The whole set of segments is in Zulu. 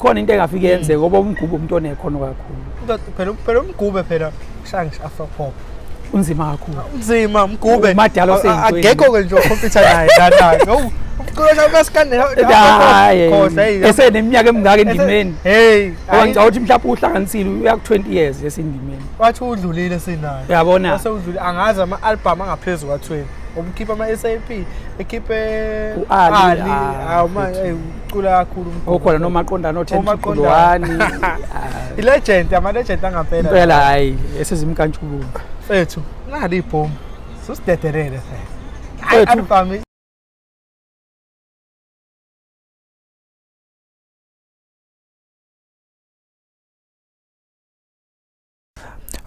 Khona into engafike yenzeke ngoba uMgube umuntu onekhono kakhulu. Phela uMgube phela kushaya ngisho afro pop. Unzima kakhulu. Unzima Mgube. Umadala oseyintweni. Akekho ke nje ocomputer naye lana. Umculo kamaskandi. Hayi. Eseneminyaka emingaka endimeni. Hey, ngoba ngicabanga ukuthi mhlawumbe uhlanganisile uya ku 20 years esendimeni. Wathi udlulile sinayo. Uyabona? Wase udlulile angazi ama album angaphezulu kwa 20. Ubukhipha ama SAP, ekhiphe U-Ali, awu manje ucula kakhulu umkhulu. Okhona nomaqondana o 10 Omaqondana. 1. I-legend, ama-legend angempela. Impela hayi esezimkantshubulu. Mfethu, nali ibhomu. Susidedelele phela. Hayi Mfethu. album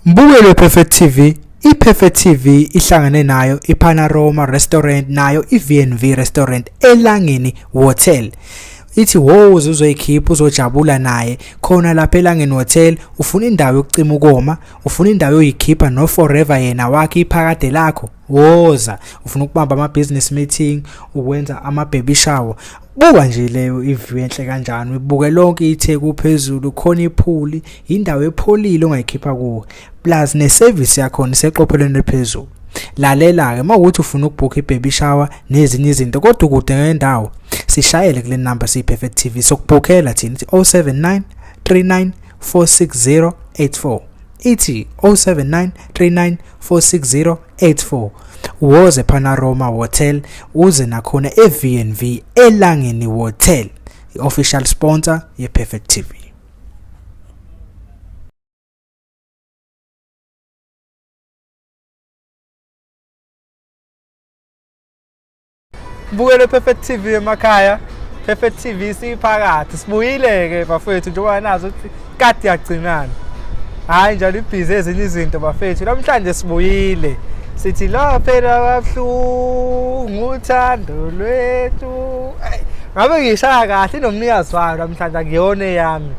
Mbukelo Perfect TV, iPerfect TV ihlangane nayo iPanorama Restaurant nayo iV&V Restaurant eLangeni Hotel. Ithi woza uzoyikhipha uzojabula naye khona lapha eLangeni Hotel, ufuna indawo yokucima ukoma, ufuna indawo yoyikhipha no forever yena wakhe iphakade lakho. Woza, ufuna ukubamba ama business meeting, ukwenza ama baby shower. Buka nje leyo iview enhle kanjani, ubuke lonke itheku phezulu, khona ipool, indawo epholile ongayikhipha kuwo. Plus ne service yakhona iseqophelweni eliphezulu. Lalela ke mawukuthi ufuna ukubhukha ibaby shower nezinye izinto kodwa ukude ngendawo, sishayele kule number siyi Perfect TV sokubhukhela thina 079 39 460 84. Ithi 079 39 460 84. Woze Panorama Hotel, uze nakhona e-V&V eLangeni Hotel, i-official sponsor ye-Perfect TV. Mbukelo Perfect TV emakhaya. Perfect TV siphakathi. Sibuyile ke bafethu njengoba nazi ukuthi kade yagcinana. Hayi njalo ibhizi ezinye izinto bafethu. Namhlanje sibuyile. Sithi la phela kabuhlungu uthando lwethu. Ngabe ngishaya kahle inomnikazi wayo namhlanje akuyona eyami.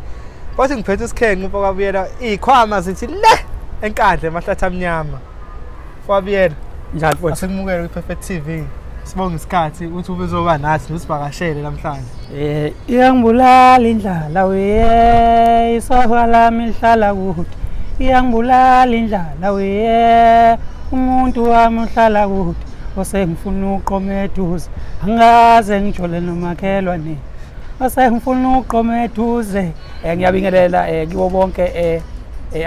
Kwathi ngiphethe isikhenqe umfo kaBiyela izikhwama zithi le enkandla emahlathi amnyama. Fabiyela. Njani mfowethu? Asikumukele kwi-Perfect TV. Sibonga isikhathi ukuthi ubezoba nathi usivakashele namhlanje. Iyangibulala indlala we, isofa lami lihlala kude. Iyangibulala indlala we, umuntu wami uhlala kude. Osengifuna uqoma eduze, angaze ngijole nomakhelwane. Osengifuna uqoma eduze. Ngiyabingelela kibo bonke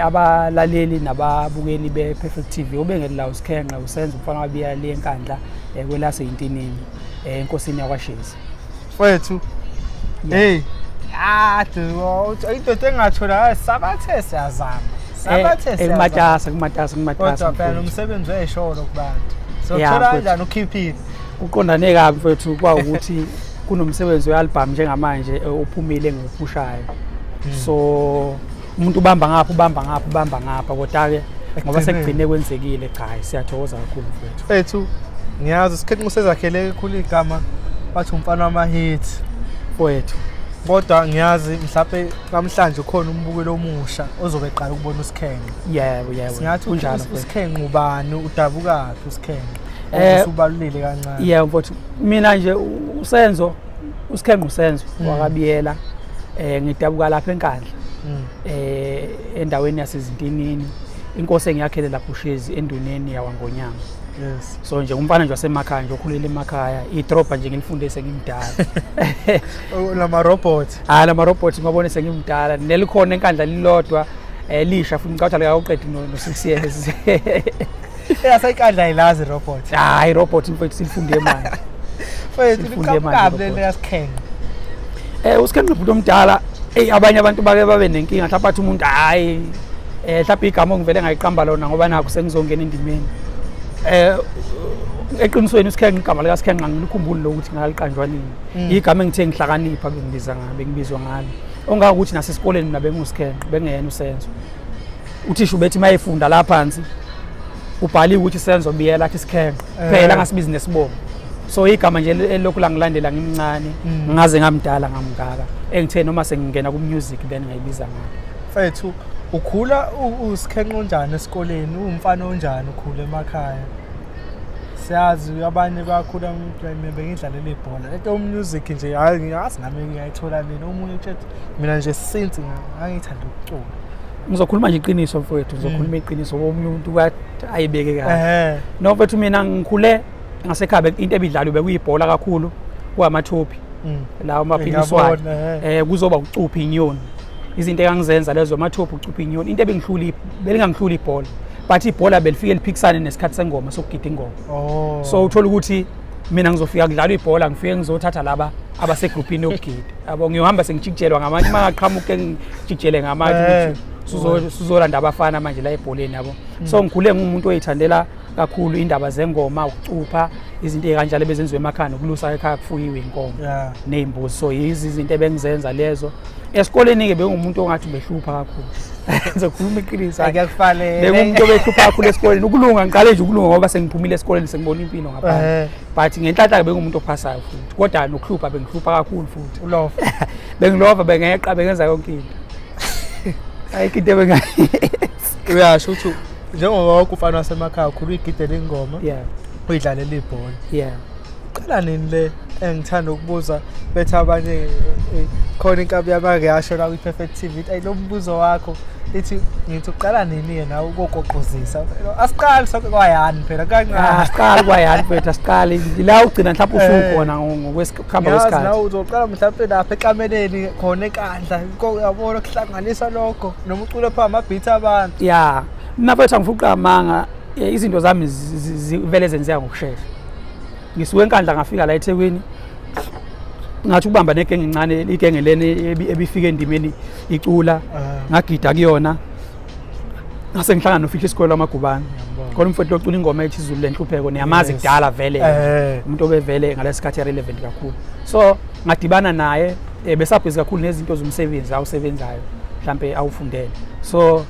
abalaleli nababukeli be-Perfect TV. Ubengelela uSikhenqe usenza umfana wabiya le enkandla kwelase Intinini enkosini yakwaShezi. Mfethu. Hey. Into engathola sabathe siyazama. Sabathe siyazama. Kumatasa kumatasa kumatasa. Kodwa phela umsebenzi wesholo kubantu. So thola kanjani ukhiphile? Uqondane kabi mfethu kwawukuthi kunomsebenzi wealbum njengamanje ophumile ngiwuphushayo. So umuntu ubamba ngapha ubamba ngapha ubamba ngapha kodwa ke ngoba sekugcine kwenzekile cha siyathokoza kakhulu mfethu. Mfethu ngiyazi isikhathi usezakhele kakhulu igama bathi umfana wama-hit mfowethu. Kodwa ngiyazi mhlawumbe namhlanje ukhona umbukelo omusha ozobe eqala ukubona uSikhenqe. Yebo yebo. Singathi kunjalo uSikhenqe ubani, udabukaphi uSikhenqe? Usubalulile kancane. Yebo mfowethu, mina nje uSenzo uSikhenqe uSenzo wakaBiyela. Ngidabuka lapha eNkandla. Endaweni yaseZintinini. Inkosi engiyakhele lapho uShezi enduneni yawaNgonyama. Yes. So nje umfana nje wasemakhaya nje okhulele emakhaya, idrobha nje ngilifunde sengimdala. Lama robot. Ah lama robot ngibone sengimdala. Nelikhona eNkandla lilodwa lisha futhi ngicabanga likaqedi no 6 years. Eyasenkandla ayilazi robot. Hayi robot mfethu silifunde manje. Mfethu liqhamuka le yaSikhenqe. uSikhenqe bhuti omdala, abanye abantu bake babe nenkinga mhlawumbe athi umuntu hayi mhlawumbe igama ongivele ngayiqamba lona ngoba nakho sengizongena endimeni. Eqinisweni uSikhenqe igama likaSikhenqe angilikhumbuli lokuthi ngaliqanjwa nini. Igama engithe ngihlakanipha bengibiza ngalo, bengibizwa ngalo. Ongaka ukuthi nasesikoleni mina benguSikhenqe, bengeyena uSenzo. Uthisha ubethi mayefunda la phansi ubhaliwe ukuthi Senzo Biyela athi Sikhenqe. Phela ngasibizi nesibongo. So igama nje elokhu langilandela ngimncane ngaze ngamdala ngamngaka engithe noma sengingena ku music then ngayibiza ngalo. Mfethu ukhula uSikhenqe unjani esikoleni, uwumfana onjani ukhula emakhaya? Siyazi abanye bakhula mina bengidlalela ibhola. Lento music nje hayi ngiyazi nami ngiyayithola nini. Omunye utshethi mina nje since ngangithanda ukucula. Ngizokhuluma nje iqiniso mfowethu, ngizokhuluma iqiniso omunye umuntu kwathi ayibeke kahle. No mfowethu, mina ngikhule ngasekhaya into ebidlalwa bekuyibhola kakhulu, kuwamathophi lawo amaphiliswayo. Kuzoba ucupha inyoni. Izinto engangizenza lezo, amathophi, ucupha inyoni. Into ebengihlula belingangihlula ibhola, but ibhola belifike liphikisane nesikhathi sengoma sokugida ingoma. So uthola ukuthi mina ngizofika kudlalwa ibhola, ngifike ngizothatha laba abasegrupini yokugida, yabo. Ngiyohamba sengijikijelwa ngamatshe, uma ngaqhamuka ngijikijele ngamatshe ukuthi sizolanda abafana manje la ebholeni, yabo. So ngikhule ngumuntu oyithandela kakhulu indaba zengoma, ukucupha, izinto ey'kanjalo ebezenziwa emakhaya, nokulusa ekhaya kufuyiwe inkomo ney'mbuzi. So yizi izinto ebengizenza lezo. Esikoleni-ke bengumuntu ongathi ubehlupha kakhulu, ngizokhuluma iqiniso, bengumuntu obehlupha kakhulu esikoleni. Ukulunga ngiqale nje ukulunga ngoba sengiphumile esikoleni, sengibona impilo ngaphandle, but ngenhlanhla-ke bengumuntu ophasayo futhi, kodwa nokuhlupha bengihlupha kakhulu futhi. Ulova. Bengilova, bengeqa, bengenza yonke into, ayikho into ebengayenza. Uyasho ukuthi njengoba wonke umfana wasemakhaya ukhula uyigidela ingoma, uyidlalela ibhola. Qala nini le engithanda ukubuza bethe abanye khona inkabi yamake yasho la kwi-Perfect TV ithi ayi lo mbuzo wakho, ithi ngithi uqala nini yena ukokoqozisa. Asiqali sonke kwayani phela kancane. Asiqali kwayani mfethu, asiqali la ugcina mhlawumbe usukhona ngokwesikhamba Ngiyazi kwesikhathi. Nawe uzoqala mhlawumbe lapha ekameleni khona enkandla, uyabona kuhlanganisa lokho noma ucule pha ama-beat abantu. Ya, mina mfethu angifuna amanga, izinto zami zivele zenzeka ngokushesha. Ngisuke enkandla ngafika la eThekwini, ngathi ukubamba negenge encane, igenge leni ebifika endimeni icula, ngagida kuyona, ngase ngihlangana noFihla isikole wamagubane. Khona umfowethu locula ingoma ethi Izulu Lenhlupheko, niyamazi kudala vele, umuntu obevele ngalesi sikhathi relevant kakhulu. So ngadibana naye, besabhizi kakhulu nezinto zomsebenzi awusebenzayo, mhlambe awufundele. So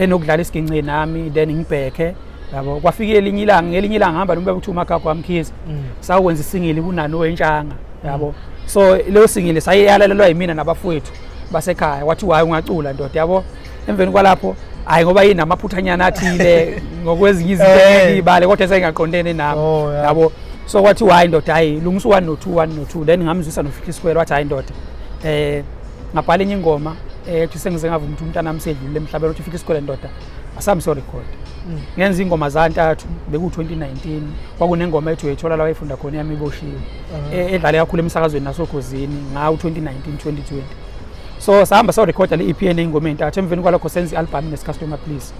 enokudlala isiginci nami, then ngibhekhe, yabo. Kwafika elinye ilanga, ngelinye ilanga ngihamba noma kuthiwa uMakhakho wamkhize, sakwenza isingili kunani wentshanga, yabo. So leyo singili sayiyalalelwa yimina nabafowethu basekhaya, wathi hayi ungacula ndoda, yabo. Emveni kwalapho hayi ngoba yini amaphuthanyana athile ngokwezinye izinto engiyibale kodwa sengingaqondene nami, yabo. So kwathi hayi ndoda, hayi lungisa u1 no2, 1 no2, then ngamzwisa noFihla isikwele, wathi hayi ndoda. Ngabhala enye ingoma ethi sengize ngavuma ukuthi umntana wami sedlulile emhlabeni, uthi Fihla isikwele ndoda, asambe so record. Ngenza ingoma zantathu, beku 2019, kwakunengoma ethi uyayithola la wayefunda khona yami iboshiwe, edlale kakhulu emsakazweni nasokhozini ngawo 2019 2020. So sahamba so record le EP eneyingoma ezintathu, emveni kwalokho senza i-album nesi-Customer Please.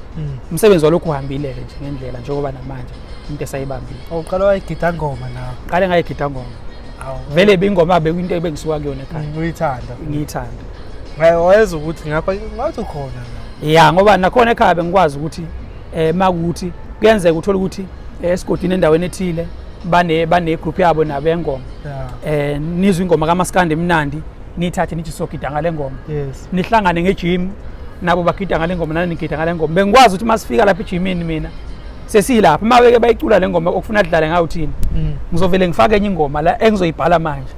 Umsebenzi walokhu uhambile ke nje ngendlela, njengoba namanje umuntu esayibambile. Awuqala wayigida ngoma nawe? Qale ngayigida ngoma. Vele ingoma bekuyinto ebengisuka kuyona ekhaya. Uyithanda. Ngiyithanda. Wayeza ukuthi ngapha ngathi ukhona. Ya, ngoba nakhona ekhaya bengikwazi ukuthi makuthi kuyenzeka uthola ukuthi esigodini endaweni ethile bane group yabo nabengoma. Nizwe ingoma kaMaskandi emnandi, nithathe nithi sogida ngale ngoma. Nihlangane ngegym nabo bagida ngale ngoma, nani nigida ngale ngoma. Bengikwazi ukuthi masifika lapha egymini mina sesilapha, uma beke bayicula le ngoma okufuna kudlale ngayo thina, ngizovele ngifake enye ingoma la engizoyibhala manje.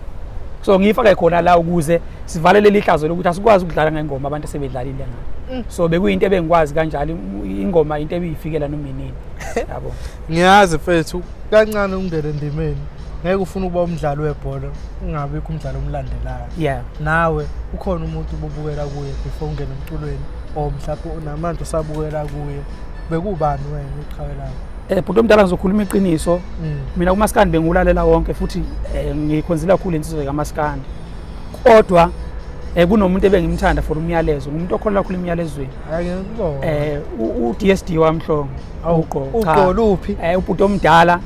So ngiyifake khona la ukuze sivale leli hlazo lokuthi asikwazi ukudlala ngengoma abantu asebedlalile ngayo. So bekuyinto ebengikwazi kanjalo, ingoma into ebiyifikela noma inini, yabo. Ngiyazi mfethu kancane ungene endimeni, ngeke ufune ukuba umdlali webhola ungabikho umdlalo omlandelayo. Nawe ukhona umuntu obubukela kuye before ungene emculweni, or mhlawumbe namanje usabukela kuye, bekubani wena iqhawe lakho? Bhuti omdala, ngizokhuluma iqiniso. Mina kumaskandi bengiwulalela wonke futhi ngikhonzile kakhulu insizwa kaMaskandi, kodwa kunomuntu ebengimthanda for umyalezo, ngumuntu okholelwa kakhulu emyalezweni. U-DSD wamhlongo. Uqo luphi? Ubhuti omdala,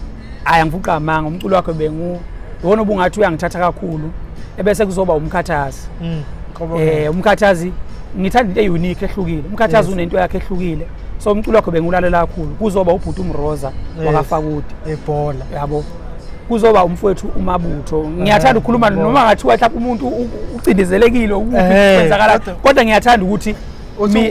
hayi angifuqa amanga, umculo wakhe bengu iwona obungathi uyangithatha kakhulu, ebese kuzoba uMkhathazi. UMkhathazi ngithanda into e-unique ehlukile, uMkhathazi unento yakhe ehlukile, so umculo wakhe bengiwulalela kakhulu. Kuzoba ubhuti uMroza wakaFakude ebhola, yabo. Kuzoba umfowethu uMabutho. Ngiyathanda ukukhuluma noma ngathiwa mhlawumbe umuntu ucindezelekile ukuphi kwenzakala, kodwa ngiyathanda ukuthi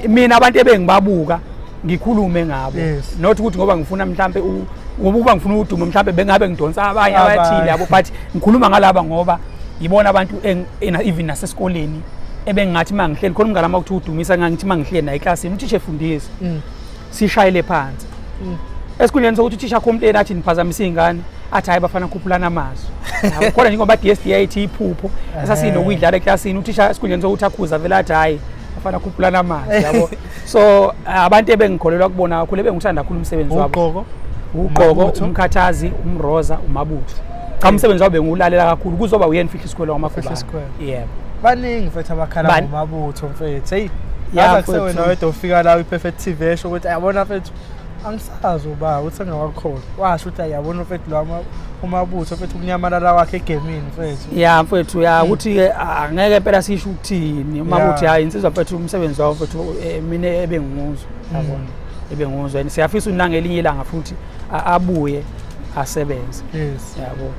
mina abantu ebengibabuka ngikhulume ngabo, not ukuthi ngoba ngifuna mhlambe ngoba ukuba ngifuna udumo mhlambe bengabe ngidonsa abanye abathile, yabo, but ngikhuluma ngalaba ngoba yibona abantu even nasesikoleni ebengathi uma ngihleli khona, umngane wami okuthiwa uDumisa, ngangithi uma ngihleli naye eklasini, uthisha efundisa, sishayele phansi. Esikhundleni sokuthi uthisha complain athi niphazamisa iy'ngane, athi hhayi bafana khuphulana amazwi. Yabo, khona njengoba DSD yayithi iphupho esasinokuyidlala eklasini, uthisha esikhundleni sokuthi akhuza vele athi hhayi bafana khuphulana amazwi, yabo. So abantu ebengikholelwa kubona kakhulu, ebengithanda kakhulu umsebenzi wabo, Uqoko. Uqoko, Umabutho. Umkhathazi, Umroza, Umabutho. Cha, umsebenzi wabo bengiwulalela kakhulu, kuzoba uyena Fihla Isikhwelo wamakhubane. Isikhwelo. Yebo. Baningi mfethu abakhala ngomabutho mfethu. Hey, Ya, yazi akusewena mfethu. wedwa ufika la kwi-Perfect TV esho ukuthi yabona mfethu angisazi uba uthi engawakhona. Washo ukuthi yabona mfethu lo umabutho mfethu ukunyamalala kwakhe egemini mfethu. Ya mfethu, ya, ukuthi-ke angeke impela sisho ukuthini Umabutho, ya, insizwa mfethu, umsebenzi wawo mfethu, mina ebengimuzwa, yabona, ebengimuzwa, and siyafisa ukuthi nangelinye ilanga futhi abuye asebenze. Yabo,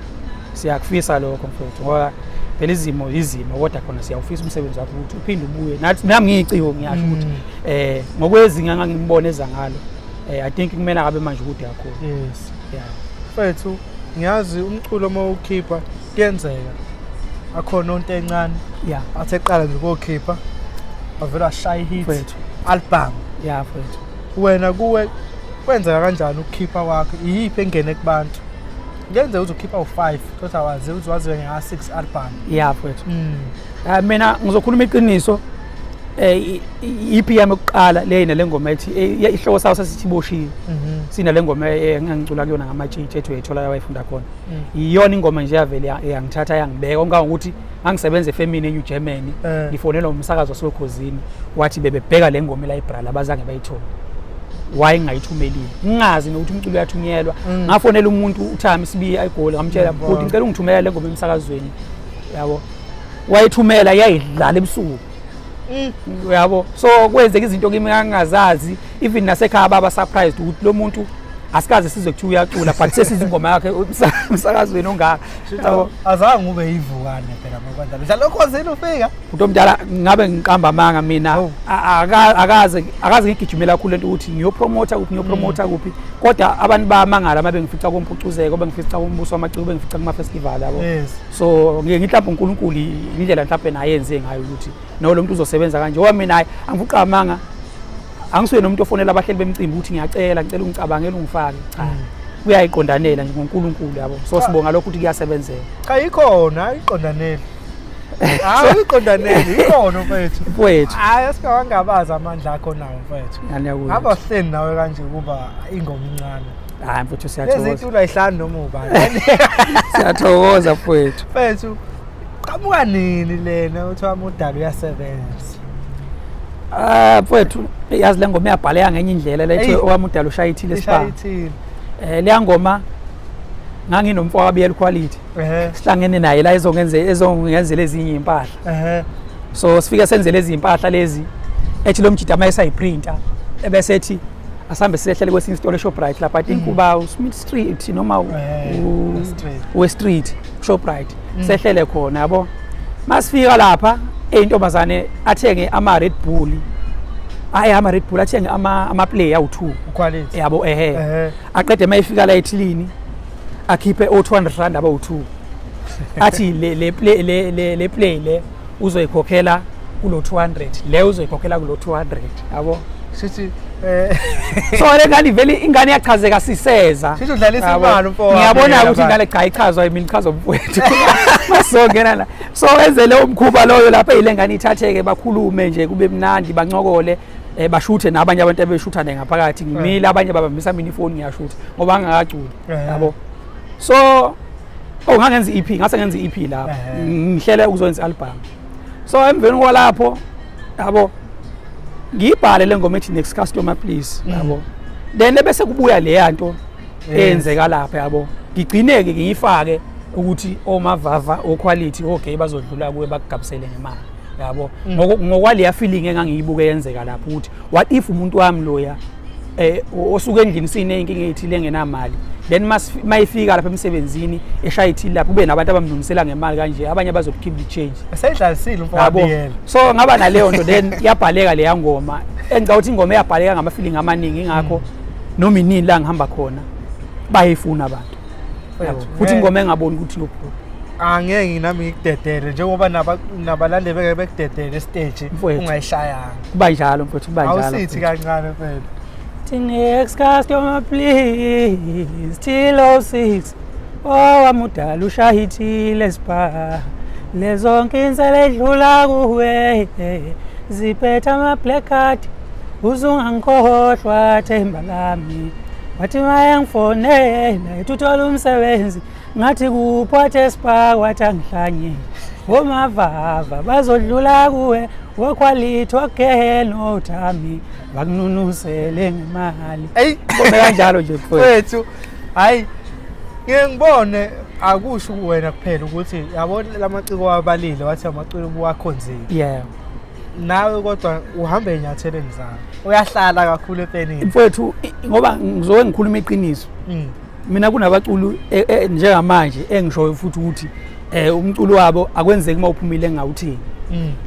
siyakufisa lokho mfethu, ngoba phela izimo izimo, kodwa khona siyawufisa umsebenzi wakho ukuthi uphinde ubuye. Nathi nami ngiyiciko ngiyasho ukuthi ngokwezinga engangimbona eza ngalo, I think kumele akabe manje ukude kakhulu. Yeah. Mfethu, ngiyazi umculo uma ukhipha kuyenzeka akhona onto encane athe eqala nje ukukhipha wavela washaya i-hit Mfethu. album. Ya mfethu. Wena kuwe kwenzeka kanjani ukukhipha kwakho? Iyiphi engene kubantu? Kuyenzeka ukuthi ukhipha u-5 kodwa wazi ukuthi waziwe nge-6 album. Ya mfethu. Mina ngizokhuluma iqiniso, i-EP yami yokuqala le nale ngoma ethi ihloko sawo sasithi Boshiwe. Sinale ngoma engangicula kuyona ngamatshitshi ethi uyayithola la wayifunda khona. Iyona ingoma nje yavele yangithatha yangibeka, okungangokuthi ngangisebenza efemini eNew Germany, ngifonelwa umsakazo waseKhozini, wathi bebebheka le ngoma elibrary abazange bayithole, why ngingayithumelile, ngingazi nokuthi umculo uyathunyelwa. Ngafonela umuntu uThami Sibiya eGoli, ngamtshela, bhuti ngicela ungithumele le ngoma emsakazweni, yabo. Wayithumela, yayidlala ebusuku, yabo. So kwenzeka izinto kimi ngangingazazi, even nasekhaya baba surprised ukuthi lo muntu asikaze sizwe kuthiwa uyacula, but sesizwe ingoma yakhe emsakazweni ongaka, yabo. Azange ube yivukane phela makwandla. Dlala okhozini ufika. Umuntu omdala, ngabe ngiqamba amanga mina. Oh. Akaze ngigijimela kakhulu lento ukuthi ngiyopromotha kuphi, ngiyopromotha kuphi, kodwa abantu bayamangala uma bengifica kompucuzeko, bengifica kombuso wamaciko, bengifica kuma-festival, yabo. So ngike ngithi mhlawumbe uNkulunkulu indlela mhlawumbe naye yenze ngayo ukuthi no lo muntu uzosebenza kanje, ngoba mina hayi angifuqa amanga, angisuye nomuntu ofonela abahleli bemicimbi ukuthi ngiyacela, ngicela ungicabangele ungifake, cha, kuyayiqondanela nje ngoNkulunkulu, yabo. So sibonga lokho ukuthi kuyasebenzeka. Cha, ikhona iqondaneli. Hayi, iqondaneli ikhona mfethu. Mfowethu. Hayi, asingawangabazi amandla akho nawo mfethu. Ngiyakuzwa. Ngaba sihleli nawe kanje kuba ingoma incane. Hayi mfowethu, Lezi siyathokoza. itulo ayihlani noma ubani. Siyathokoza mfowethu. Mfethu, qamuka nini lena uthi wami udala uyasebenza? Ah mfowethu, yazi le ngoma iyabhaleka ngenye indlela lethi Eyi. owami udala ushayithile spa. Ishayithile. Leya ngoma nganginomfo wabiyela quality. Sihlangene naye la ezongenzela ezinye impahla. So sifike senzele izimpahla lezi, ethi lo mjida uma esayiprinta ebese ethi asambe siyehlele kwesinye isitolo eShoprite lapha, I think uba uSmith Street noma West Street. West Street Shoprite, sehlele khona, yabo. Masifika lapha eyintombazane athenge ama Red Bull, ayi ama Red Bull, athenge ama play awu2, Quality. yabo, ehe. Aqede mayifika la ethilini akhiphe o 200 rand abawu2, athi le play le play le uzoyikhokhela kulo 200, le uzoyikhokhela kulo 200, yabo. Sithi So le ngane vele ingane iyachazeka siseza. Sithi udlalisa Yabo. imali umfowabo Ngiyabona yena ukuthi manje. ingane cha ichazwa yimi, ichazwa umfowethu masongena la. So enze leyo mkhuba loyo lapha, ile ngane ithatheke, bakhulume nje kube mnandi, bancokole, bashuthe nabanye abantu ebeshutha naye ngaphakathi, ngimile, abanye babambisa mina ifoni, ngiyashutha ngoba ngingakaculi, yabo. So oh ngangenza i-EP, ngase ngenza i-EP lapho, ngihlele ukuzokwenza i-album. So emveni kwalapho, yabo, ngiyibhale le ngoma ethi Next Customer Please, yabo, then ebese kubuya leya nto eyenzeka lapha, yabo, ngigcineke ngiyifake ukuthi omavava oquality okay bazodlula kuwe bakugabisele ngemali, yabo, ngokwaleya feeling engangiyibuke yenzeka lapho, ukuthi what if umuntu wami loya osuke endlini sineyinkinga eyithile engenamali, then mayifika lapha emsebenzini eshaya ithile lapho kube nabantu abamlungisela ngemali kanje, abanye bazokukhipha i-change. Esayidlalisile umfo Yabo. wabiyela. So ngaba naleyo nto, then yabhaleka leya ngoma, engicabanga ukuthi ingoma eyabhaleka ngama-feeling amaningi, ingakho noma inini la ngihamba khona bayifuna abantu, yabo. Mfethu, Futhi ngeke- ingoma engaboni ukuthi yophuma. Angeke nami ngikudedele njengoba nabalandeli beke bekudedele estage Mfowethu. ungayishayanga. Kuba njalo mfowethu, kuba njalo Awusithi mfowethu. kancane mfethu. Next customer please till 06 owamudala ushahithile spa lezonke insele edlula kuwe ziphethe ama-black card uzungangikhohlwa themba lami wathi mayengifonela ethi uthola umsebenzi ngathi kuphathe spa wathi angihlanye omavava bazodlula kuwe wokhwalithi ogehhe nothami bakununusele ngemali. Eyi Kome kanjalo nje mfowethu. Mfowethu, hayi ngike ngibone akusho kuwena kuphela ukuthi yabo lamaciko wabalile wathi amaciko ubuwakhonzile. Yeah. Nawe kodwa uhamba ey'nyathelweni zakho. Uyahlala kakhulu epenini. Mfowethu ngoba ngizoke ngikhuluma iqiniso. Mina kunabaculi njengamanje engishoyo futhi ukuthi umculo wabo akwenzeki uma uphumile engawuthini.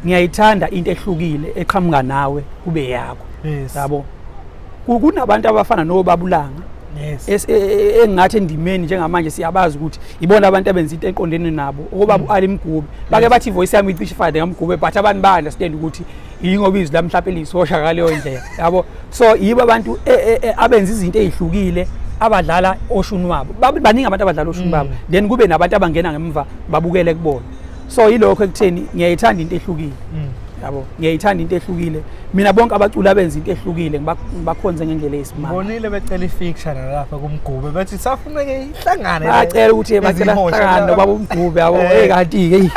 Ngiyayithanda into ehlukile eqhamuka nawe kube yakho. Yabo. Kunabantu abafana noBabulanga. Engathi endimeni njengamanje siyabazi ukuthi ibona abantu abenza into eqondene nabo okobaba u-Ali Mgube bake bathi ivoice yami icishe ifane ngamgube but abantu ba-understand ukuthi yingoba izwi lami mhlawumbe liyisosha ngaleyo ndlela yabo. So yibo abantu abenza izinto ey'hlukile abadlala oshuni wabo. Baningi abantu abadlala oshuni babo, then kube nabantu abangena ngemva babukele kubona. So yilokho ekutheni ngiyayithanda into ehlukile. Yabo, ngiyayithanda into ehlukile. Mina bonke abaculi abenza into ehlukile ngibakhonze ngendlela eyisimanga. Ngibonile becela i-feature nalapha kuMgube bethi safuneke ihlangane. Bacela ukuthi bacela ihlangane nobaba uMgube yabo. Hey kanti ke.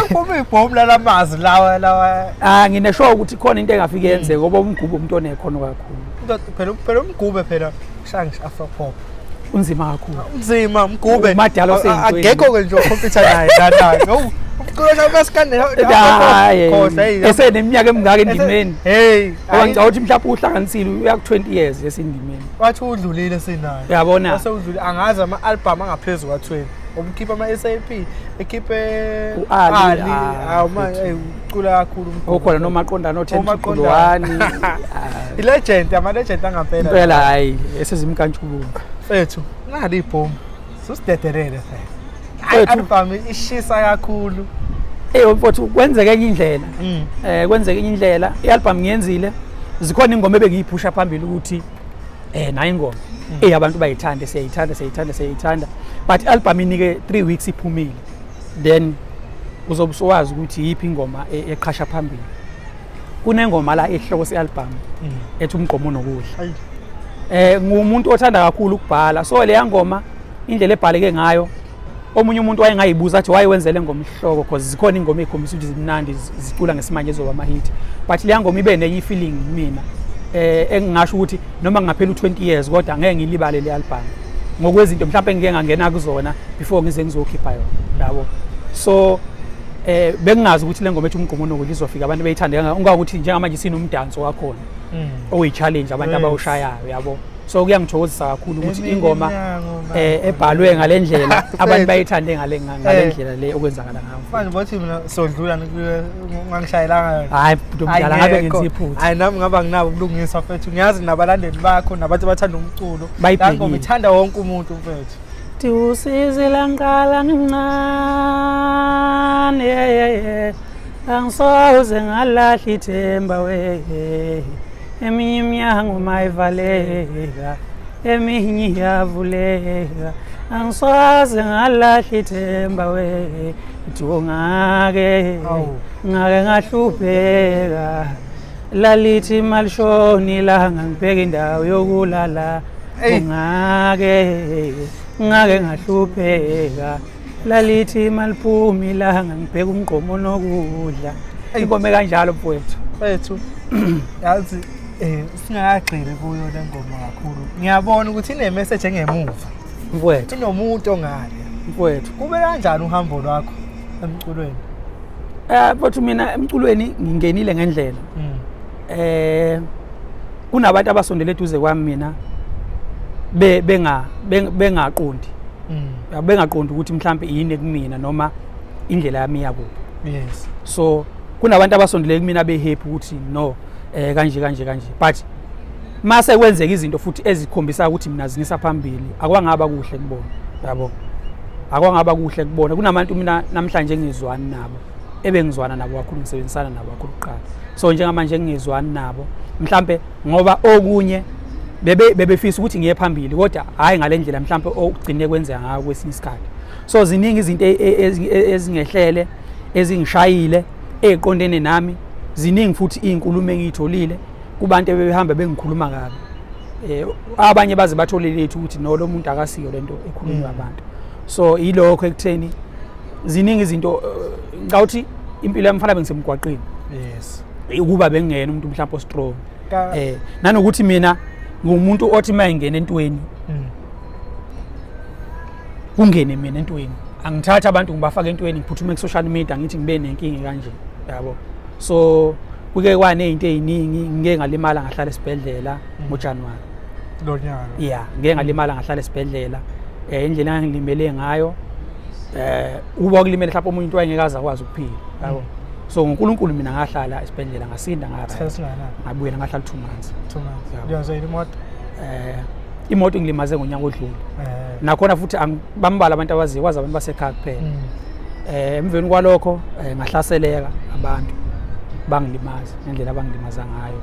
Kuphuma ibhomu lalamazi lawa lawa. Ah, nginesho ukuthi khona into engafike yenzeke ngoba uMgube umuntu onekhono kakhulu. Phela uMgube phela ushaya ngisho Afro pop. Unzima kakhulu. Unzima Mgube. Umadala oseyintweni. Akekho ke nje computer naye lana. No. Umculo kamaskandi. Hayi. Eseneminyaka emingaka endimeni. Hey. Ngoba ngicabanga ukuthi mhlawumbe uhlanganisile uya ku 20 years esendimeni. Wathi udlulile sinayo. Uyabona? Wase udlulile angazi ama album angaphezulu kwa 20. Ubukhipha ama SAP ekhiphe U-Ali, Awu manje ucula kakhulu uMgube. Okhona nomaqondana o 10 Omaqondana. 1. I-legend, ama-legend angempela. Impela hayi esezimkantshubulu. Mfethu, nali ibhomu. Susidedelele phela. Hayi Mfethu. album ishisa kakhulu. Eh mfowethu kwenzeke enye indlela. Kwenzeke enye indlela. I-album ngiyenzile. Zikhona ingoma ebengiyiphusha phambili ukuthi nayo ingoma. Abantu bayithanda, siyayithanda, siyayithanda, siyayithanda. But i-album inike 3 weeks iphumile. Then uzobe usuwazi ukuthi yiphi ingoma eqhasha phambili. Kunengoma la ehloko se-album ethi Umgqomo Nokudla. Ngumuntu othanda kakhulu ukubhala. So leya ngoma indlela ebhaleke ngayo omunye umuntu wayengayibuza athi wayewenzele ngoma isihloko because zikhona ingoma ezikhombisa ukuthi zimnandi zicula ngesimanje ezoba ama-hit. But leya ngoma ibe nenye i-feeling kumina engingasho ukuthi noma ngaphela u20 years kodwa ngeke ngilibale le album ngokwezinto mhlawumbe engike ngangena kuzona before ngize ngizokhipha yona yabo. So bengingazi ukuthi le ngoma ethi Umgqomo Nokudla izofika abantu beyithande kangaka ungakuthi njengamanje sinomdanso wakhona oyi-challenge abantu abawushayayo yabo. So kuyangithokozisa kakhulu ukuthi ingoma ebhalwe ngale ndlela abantu bayithande ngale ndlela le okwenzakala ngayo. Manje bothi mina sodlula ngangishayelanga yona. Hayi bhuti omdala ngabe ngenza iphutha. Hayi nami ngaba nginabo ubulungisa mfethu. Ngiyazi nabalandeli bakho nabantu abathanda umculo. Bayibhekile. Ngoma ithanda wonke umuntu mfethu. Usizi lanqala ngincane angisoze ngalahla ithemba we eminye iminyango mayivaleka eminye iyavuleka angisoze ngalahla ithemba we ngake ngake ngahlupheka lalithi malishoni ilanga ngibheka indawo yokulala ngake ngake ngahlupheka lalithi maliphumi ilanga ngibheka umgqomo nokudla ingoma kanjalo mfowethu. Mfethu yazi singakagxili kuyo le ngoma kakhulu. Ngiyabona ukuthi ine message engemuva. Mfowethu. Inomuntu ongale. Mfowethu. Kube kanjani uhambo lwakho emculweni? Mfowethu mina emculweni ngingenile ngendlela. Kunabantu abasondele eduze kwami mina bengaqondi. Bengaqondi ukuthi mhlambe yini kumina noma indlela yami iyakuphi. Yes. So kunabantu abasondele kumina be happy ukuthi no kanje kanje kanje but mase kwenzeka izinto futhi ezikhombisa ukuthi mina zingisa phambili akwangaba kuhle kubona yabo. Akwangaba kuhle kubona kunabantu mina namhlanje ngizwani nabo. Ebengizwana nabo kakhulu, ngisebenzisana nabo kakhulu kuqala. So njengamanje ngingezwani nabo mhlambe ngoba okunye bebe bebefisa ukuthi ngiye phambili, kodwa hhayi ngale ndlela mhlambe okugcine kwenzeka ngayo kwesinye isikhathi. So ziningi izinto ezingehlele, ezingishayile, ey'qondene nami. Ziningi futhi iy'nkulumo engiyitholile kubantu ebebehamba bengikhuluma kabi. Abanye baze bathole lethu ukuthi no, lo muntu akasiyo lento ekhulunywa abantu. So yilokho ekutheni ziningi izinto. Ngicabanga ukuthi impilo yami fanele bengisemgwaqeni ukuba bengingena umuntu mhlawumbe ostrong, nanokuthi mina ngumuntu othi uma engena entweni, kungene mina entweni. Angithatha abantu ngibafake entweni, ngiphuthume ku-social media ngithi ngibe nenkinga kanje, yabo. So kuke kwaney'nto ey'ningi. Ngike ngalimala, ngahlala esibhedlela ngoJanuwari Lo nyaka. Ya, ngike ngalimala, ngahlala esibhedlela. Indlela engangilimele ngayo, ukuba kulimele mhlawumbe omunye umuntu wayengeke aze akwazi ukuphila, yabo. So ngoNkulunkulu mina ngahlala esibhedlela, ngasinda, Isikhathi ngara singakanani? Ngabuyela, ngahlala 2 months. 2 months. Yabo. Liyazwela imoto. Imoto ngilimaze ngonyaka odlule. Nakhona futhi bambalwa abantu abaziyo, kwazi abantu basekhaya kuphela. Emveni kwalokho ngahlaseleka, abantu bangilimaza ngendlela abangilimaza ngayo.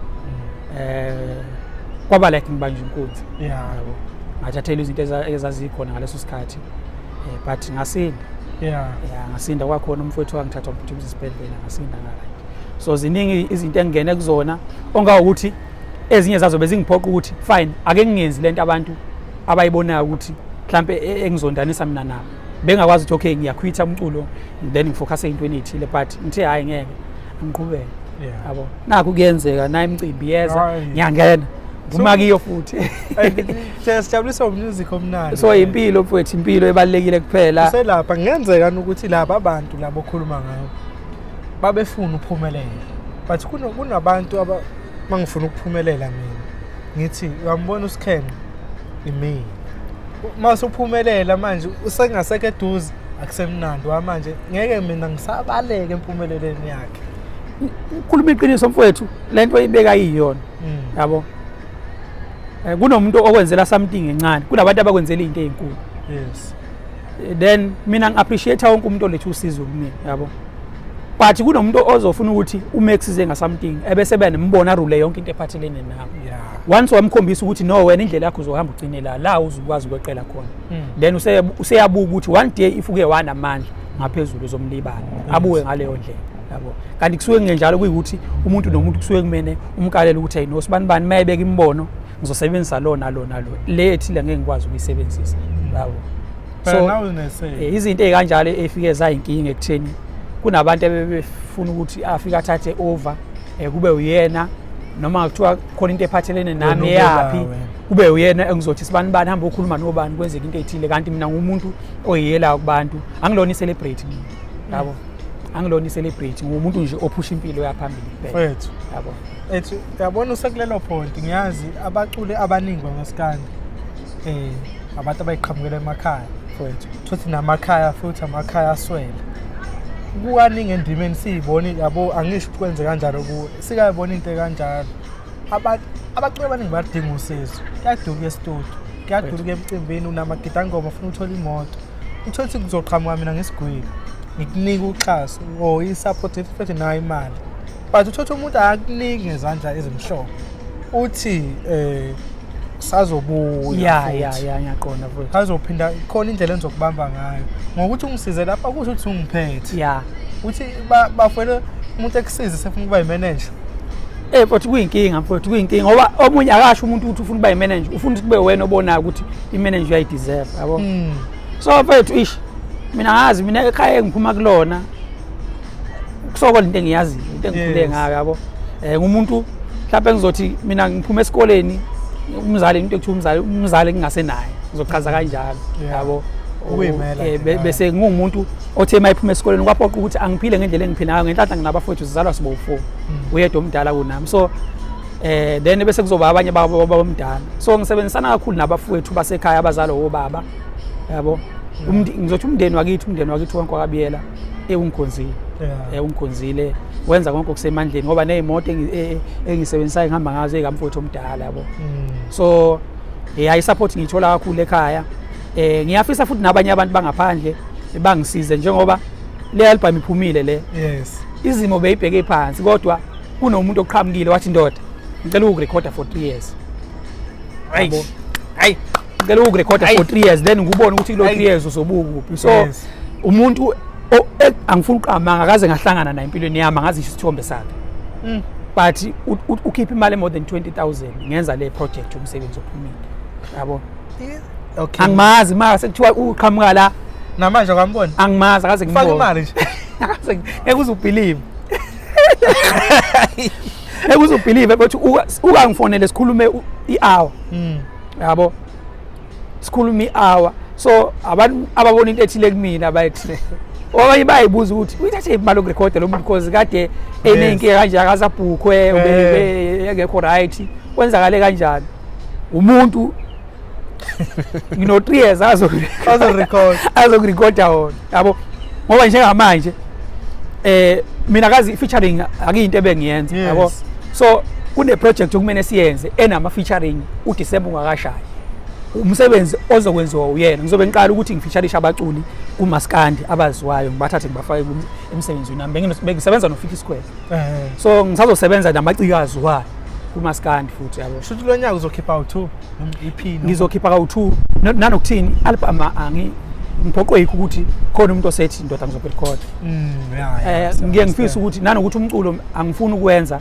Kwaba like ngibanjwe inkunzi, yabo. Ngathathelwa izinto ezazikhona ngaleso sikhathi, but ngasinda. Ya, ngasinda. Kwakhona umfowethu wangithatha wamphuthumisa esibhedlela, ngasinda nga-right. So ziningi izinto engingene kuzona, ongawukuthi ezinye zazo bezingiphoqa ukuthi fine, ake ngingenzi lento abantu abayibonayo ukuthi mhlampe engizondanisa mina nabo. Bengakwazi ukuthi okay, ngiyaquitha umculo then ngifocuse ey'ntweni ey'thile, but ngithe hhayi, ngeke, angiqhubeke, yabo. Nakhu kuyenzeka naye imicimbi iyeza, Hhayi. ngiyangena, nguma kiyo futhi. And siyajabulisa umusic omnandi. So impilo mfowethu, impilo ebalulekile kuphela. Uselapha, kungenzeka ukuthi laba bantu labo okhuluma ngabo babefuna uphumelele, but kunabantu aba mangifuna ukuphumelela mina ngithi uyambona uSikhenqe imina. Mase uphumelela manje usengasekho eduze, akusemnandi wamanje, ngeke mina ngisabaleke empumelelweni yakhe. Ukhuluma iqiniso mfowethu, lento ibeka iyona, yabo. Kunomuntu okwenzela something encane, kunabantu abakwenzela izinto ezinkulu. Then mina ngi-appreciate wonke umuntu oletha usizo kumina, yabo, but kunomuntu ozofuna ukuthi uma ekusize nga-something ebese bena mbona rule yonke into ephathelene nawe. Once wamkhombisa ukuthi no, wena indlela yakho uzohamba ugcine la la uzukwazi ukweqela khona, then useyabuka ukuthi one day if uke wanamandla ngaphezulu uzomlibala, abuke ngaleyo ndlela, yabo. Kanti kusuke kungenjalo, kuyikuthi umuntu nomuntu kusuke kumele umkalele ukuthi hey no, sibani bani mayebeka imibono ngizosebenzisa lo nalo nalo, le ethile ngeke ngikwazi ukuyisebenzisa, yabo. Phela So nawe unese izinto ey'kanjalo efike zayinkinga ekutheni kunabantu ebebefuna ukuthi afike athathe over, kube uyena, noma kuthiwa khona into ephathelene nami Wena eyaphi, ubeka wena. Kube uyena engizothi sibani bani hamba ukhuluma nobani, kwenzeka into ethile. Kanti mina ngumuntu oyiyela kubantu, angilona i-celebrity mina, yabo, angilona i-celebrity, ngumuntu nje ophusha impilo yaphambili kuphela, Mfethu, yabo. Ethu uyabona usekulelo point, ngiyazi abaculi abaningi bamaskandi abantu abayiqhamukela emakhaya mfowethu. Futhi namakhaya, futhi amakhaya aswele kukaningi endimeni siyibone, yabo. Angisho ukuthi kwenze kanjalo kuwe, sikayibona into ekanjalo. Abaculi abaningi bayadinga usizo, kuyadula ukuya esitudio, kuyadula ukuya emcimbini, unamagidangoma, ufuna uthola imoto, uthole ukuthi kuzoqhamuka mina ngesigwili ngikunika uxhaso or i-support futhi nayo imali, but uthotha umuntu akakuniki ngezandla ezimhlophe, uthi sazobuya ya futhi. Ya, ngiyaqonda mfowethu. Azophinda khona indlela engizokubamba ngayo ngokuthi ungisize lapha, kusho ukuthi ungiphethe uthi bafwele umuntu ekusize sefuna ukuba yimanager. Mfowethu, kuyinkinga mfowethu, kuyinkinga ngoba omunye akasho umuntu ukuthi ufuna ukuba yimanager, ufuna ukuthi kube wena obonayo ukuthi imanager uyayideserve, yabo. So mfethu, ish, mina ngazi mina ekhaya engiphuma kulona kusokola, into engiyaziyo, into engikhule ngayo, yabo. Ngumuntu mhlawumbe ngizothi mina ngiphuma esikoleni, umzali, into ekuthiwa umzali, umzali ngingasenaye, ngizochaza kanjalo, yabo. Ukuyimela nje nawe. Bese ngingumuntu othe uma ephuma esikoleni kwaphoqa ukuthi angiphile ngendlela engiphila ngayo. Ngenhlanhla nginabafowethu, sizalwa sibowu-four, uyedwa omdala kunami. So then bese kuzoba abanye babo babomdala, so ngisebenzisana kakhulu nabafowethu basekhaya abazalwa obaba, yabo. Ngizothi umndeni wakithi wonke wakabiyela ewungikhonzile, ungikhonzile, wenza konke okusemandleni, ngoba ney'moto engisebenzisayo ngihamba ngazo ey'kamfowethu omdala, yabo. So i-support ngiyithola kakhulu ekhaya. Ngiyafisa futhi nabanye abantu bangaphandle bangisize njengoba Le album iphumile le. Yes. Izimo beyibheke phansi kodwa kunomuntu oqhamukile wathi, ndoda, ngicela ukurekhoda for 3 years. Right. Hayi. Ngicela ukurekhoda Ayi. for 3 years, then ngubone ukuthi kulo Ayi. 3 years uzobuka kuphi. So Yes. umuntu angifuni uqamanga, akaze ngahlangana naye empilweni yami, angazi ngisho isithombe sakhe, but ukhipha imali more than 20,000 ngenza le project, umsebenzi ophumile, yabo. Angimazi, ma sekuthiwa uqhamuka la. Namanje akamboni. Angimazi, akaze Faka ngibone. imali nje. Akaze, ngeke uze ubelieve, ngeke uze ubelieve, but ukangifonele sikhulume i-hour, yabo, sikhulume i-hour. So abantu ababona into ethile kumina bathi, abanye bayayibuza ukuthi uyithathe imali yokurekhoda lo muntu, because kade eney'nkinga kanje, akasabhukhwe, engekho right, kwenzakale kanjani umuntu ngino-3 years Azorecord. azokurekhoda wona, yabo? Ngoba njengamanje mina kazi featuring akuyinto ebengiyenza, yabo. So kune project okumele siyenze enama featuring uDecember ungakashayi, umsebenzi ozokwenziwa uyena. Ngizobe ngiqala ukuthi ngifeaturishe abaculi kumaskandi abaziwayo, ngibathathe ngibafake emsebenzini wami. Bengisebenza no-50 Square, so ngisazosebenza namaciko aziwayo kumaskandi futhi, yabo. Shuthi lo nyaka uzokhipha u2 noma EP Ngizokhipha kawu-2 nanokuthini album ngiphoqwe yikho ukuthi khona umuntu osethi, ndoda, ngizokurekhoda. Ngiye ngifisa ukuthi nanokuthi umculo angifuni ukwenza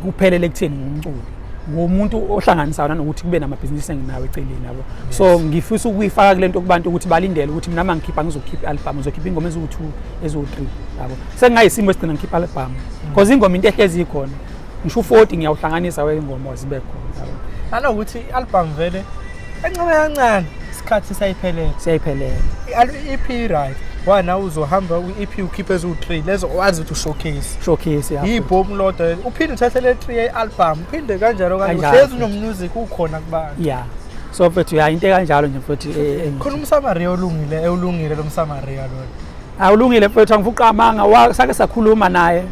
kuphelele ekutheni ngumculo, ngumuntu ohlanganisayo, nanokuthi kube namabhizinisi enginawo eceleni, yabo. So ngifisa ukuyifaka kule nto kubantu ukuthi balindele ukuthi mina uma ngikhipha, ngizokhipha i-album, ngizokhipha ingoma eziwu-2, eziwu-3, yabo. Sengingayisimo esigcina ngikhipha i-album because ingoma into ehlezi ikhona, ngisho u-40 ngiyawuhlanganisa wey'ngoma zibe khona, yabo. Nanokuthi i-album vele kancane kancane isikhathi siyayiphelela. Siyayiphelela. I-EP, right, wana uzohamba kwi-EP ukhiphe eziwu-3 lezo wazi ukuthi ushowcase. Showcase, ya. Yibhomu lodwa, uphinde uthathe le 3 ye-album, uphinde kanjalo kanje. Kanjalo. Uhlezi unomusic ukhona kubantu. Ya, so mfethu, ya, into ekanjalo nje mfethu. Khona umsamariya olungile, ewulungile lo msamariya lona. Awulungile mfethu, angifuqamanga, sake sakhuluma naye,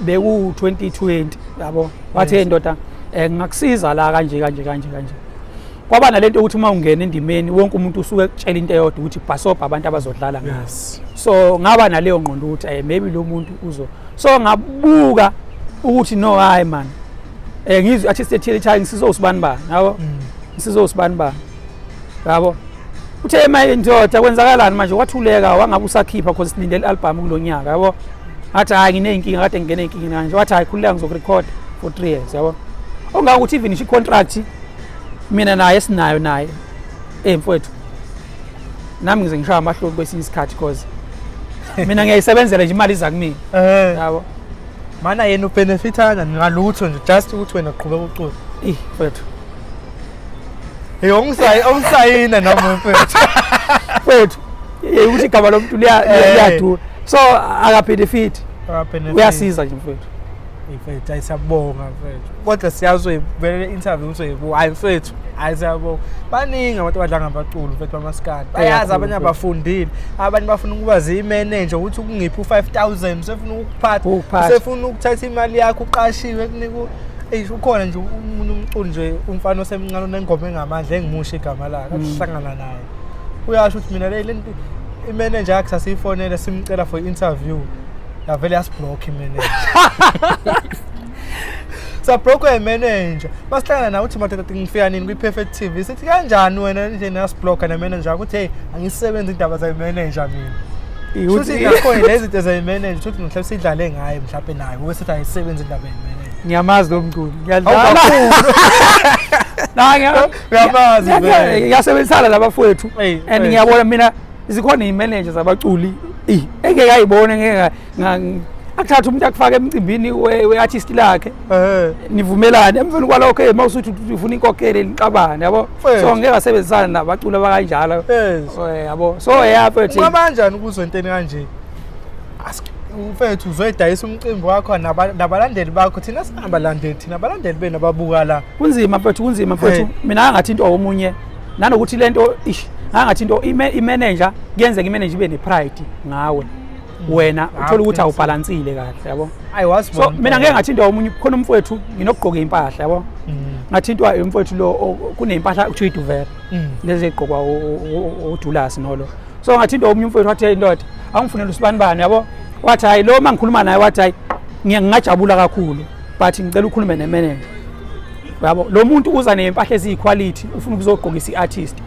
beku-2020, yabo. Wathi, hey ndoda, ngingakusiza la kanje kanje kanje kanje. Kwaba nalento yokuthi uma ungena endimeni wonke umuntu usuke ekutshela into eyodwa ukuthi bhasobha abantu abazodlala ngayo. So ngaba naleyo ngqondo ukuthi maybe lo muntu uzo, so ngabuka ukuthi no, hayi man, ngizwe artist ethile ethi, hayi, ngisizo usibani bani, yabo, ngisizo usibani bani, yabo. Uthe emaye, ndoda, kwenzakalani manje? Wathuleka, wangabe usakhipha because silindele i-album kulo nyaka, yabo. Ngathi, hayi, nginey'nkinga, kade ngingene ey'nkingeni kanje. Wathi, hayi, khululeka, ngizokurekhoda for 3 years, yabo. Ongangokuthi even isho i-contract mina naye sinayo naye, mfowethu, nami ngize ngishaya amahloni kwesinye isikhathi cause mina ngiyayisebenzela nje, imali iza kumina, yabo. Mana yena ubenefita kanjani ngalutho nje, just ukuthi wena uqhubeka ucula? Ih, mfowethu. Hey, ongisayina nami mfethu. Mfowethu, ukuthi igama lomuntu liyadura, so akabenefit. Akabenefit. Uyasiza nje mfowethu. Mfethu, hayi, siyabonga mfethu, kodwa siyazi vele i-interview uzoyibuka. Hayi mfethu, hayi, siyabonga. Baningi abantu abadla ngabaculi mfethu bamaskandi, bayazi. Kakhulu, Abanye mfethu. abafundile, abanye bafuna ukuba ziyimeneja, ukuthi ukungiphi u-5,000 usefuna ukukuphatha. Ukukuphatha. Usefuna ukuthatha imali yakho, uqashiwe, kunika eish. Ukhona nje umuntu umculi nje, umfana osemncane onengoma engamandla, engimusho igama lakhe, ahlangana naye, uyasho ukuthi mina le lento imeneja yakhe sasiyifonele simcela for i-interview, yavele yasiblock imeneja, sablockwa imeneja. Masihlangana nawe uthi, madoda, ngifika nini kwi-Perfect TV? Sithi, kanjani wena nje nasibhlokha nemeneja yakho? Uthi, hey, angisebenzi indaba zayimeneja mina. Shuthi nakhona lezi zinto zayimeneja, shuthi mhlawumbe sidlale ngaye, mhlawumbe naye kube sithi ayisebenzi indaba yemeneja. Ngiyamazi lo mculi. Awu, Ngiyadlala. Na, Uyamazi vele. ngiyasebenzisana nabafowethu Hey, and hey. ngiyabona mina zikhona iy'manager zabaculi engeke ayibone, ngeke akuthathe umuntu akufake emcimbini we-artist lakhe, nivumelane, emveni kwalokho uma usuthi ufuna inkokhelo nixabane, yabo. Mfethu. So ngeke asebenzisane nabaculi abakanjalo. Yabo, so ya mfethu. Ungaba kanjani ukuzwa entweni kanje? Mfethu, uzoyidayisa umcimbi wakho nabalandeli bakho. Thina singabalandeli, thina abalandeli benu ababuka la. Kunzima mfethu, kunzima mfethu. Hey. Mina ngathi into omunye nanokuthi lento ish ngathi into imanager, kuyenzeka imanager ibe ne-pride ngawe wena, uthole ukuthi Qinisile. awubhalansile kahle, yabo. Ayi, wasibona. So mina ngeke ngathi into omunye, khona umfowethu nginokugqoka impahla, yabo. Ngathintwa umfowethu lo kuney'mpahla kuthiwa iduvera, lezi ey'gqokwa odulasi nolo. So ngathintwa omunye umfowethu wathi, hey ndoda, Awungifunele usibanibani, yabo. Wathi hayi lo uma ngikhuluma naye, wathi hayi ngingajabula kakhulu, but ngicela ukhulume nemanager, yabo. Lo muntu uza ney'mpahla eziyi-quality, ufuna ukuzogqokisa i-artist.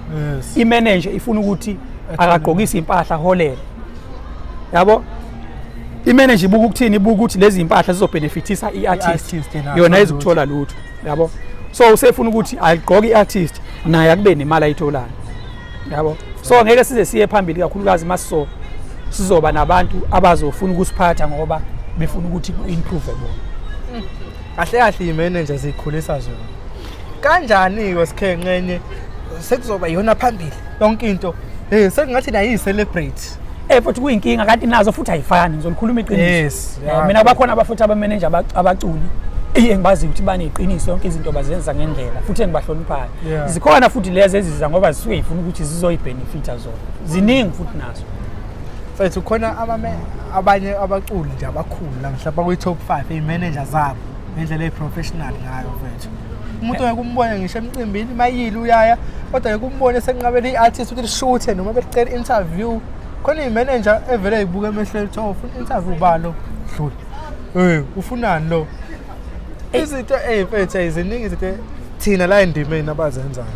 I-manager ifuna ukuthi akagqokise impahla holele, yabo. I-manager ibuka ukuthini? Ibuka ukuthi lezi mpahla zizobhenefithisa i-artist, I-artist yena yona akuthola izukuthola lutho, yabo. So usefuna ukuthi ayigqoke i-artist, naye akube nemali ayitholayo, yabo. So ngeke size siye phambili, kakhulukazi masiso sizoba nabantu abazofuna ukusiphatha ngoba befuna ukuthi ku-improve bona. Kahle kahle i-manager ziyikhulisa zona kanjani-ke? Sikhenqenye sekuzoba iyona phambili yonke into, sekungathi nayo iyi-celebrate. Futhi kuyinkinga, kanti nazo futhi ayifani, ngizolikhuluma iqiniso. Mina bakhona abafuthi abamenenja abaculi iye ngibaziyo ukuthi baneqiniso, yonke izinto bazenza ngendlela, futhi engibahloniphayo. Zikhona futhi lezi eziza ngoba zisuke zifuna ukuthi zizoyibhenefitha zona, ziningi futhi nazo. Mfethu, khona abanye abaculi nje abakhulu la, mhlawumbe bakwi-top 5, iy'manager zabo ngendlela eyi-professional ngayo, mfethu. Umuntu ngeke umbone ngisho emcimbini mayile uyaya, kodwa ngeke umbone senqabela i-artist ukuthi lishuthe noma belicela i-interview. Khona iy'manager evele y'buka emehlweni ukuthi, oh, ufuna i-interview balo, dlula, ufunani lo? Izinto ey'mfethu ziningi, izinto thina la endimeni abazenzayo.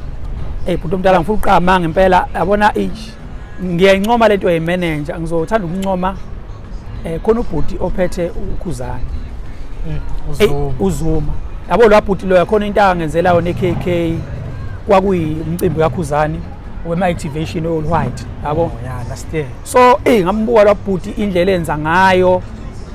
Ey bhuti omdala, ngifuna uqama ngempela, yabona, ish, ngiyayincoma lento ye-manager. Ngizothanda ukuncoma khona ubhuti ophethe uKhuzani. Ey, uZuma. uZuma, yabo, lo bhuti lo khona into angenzela yona e-KK, kwakuyimcimbi kaKhuzani wema-activation all white, yabo. Oh, yeah, last year. So ngambuka lo bhuti indlela enza ngayo,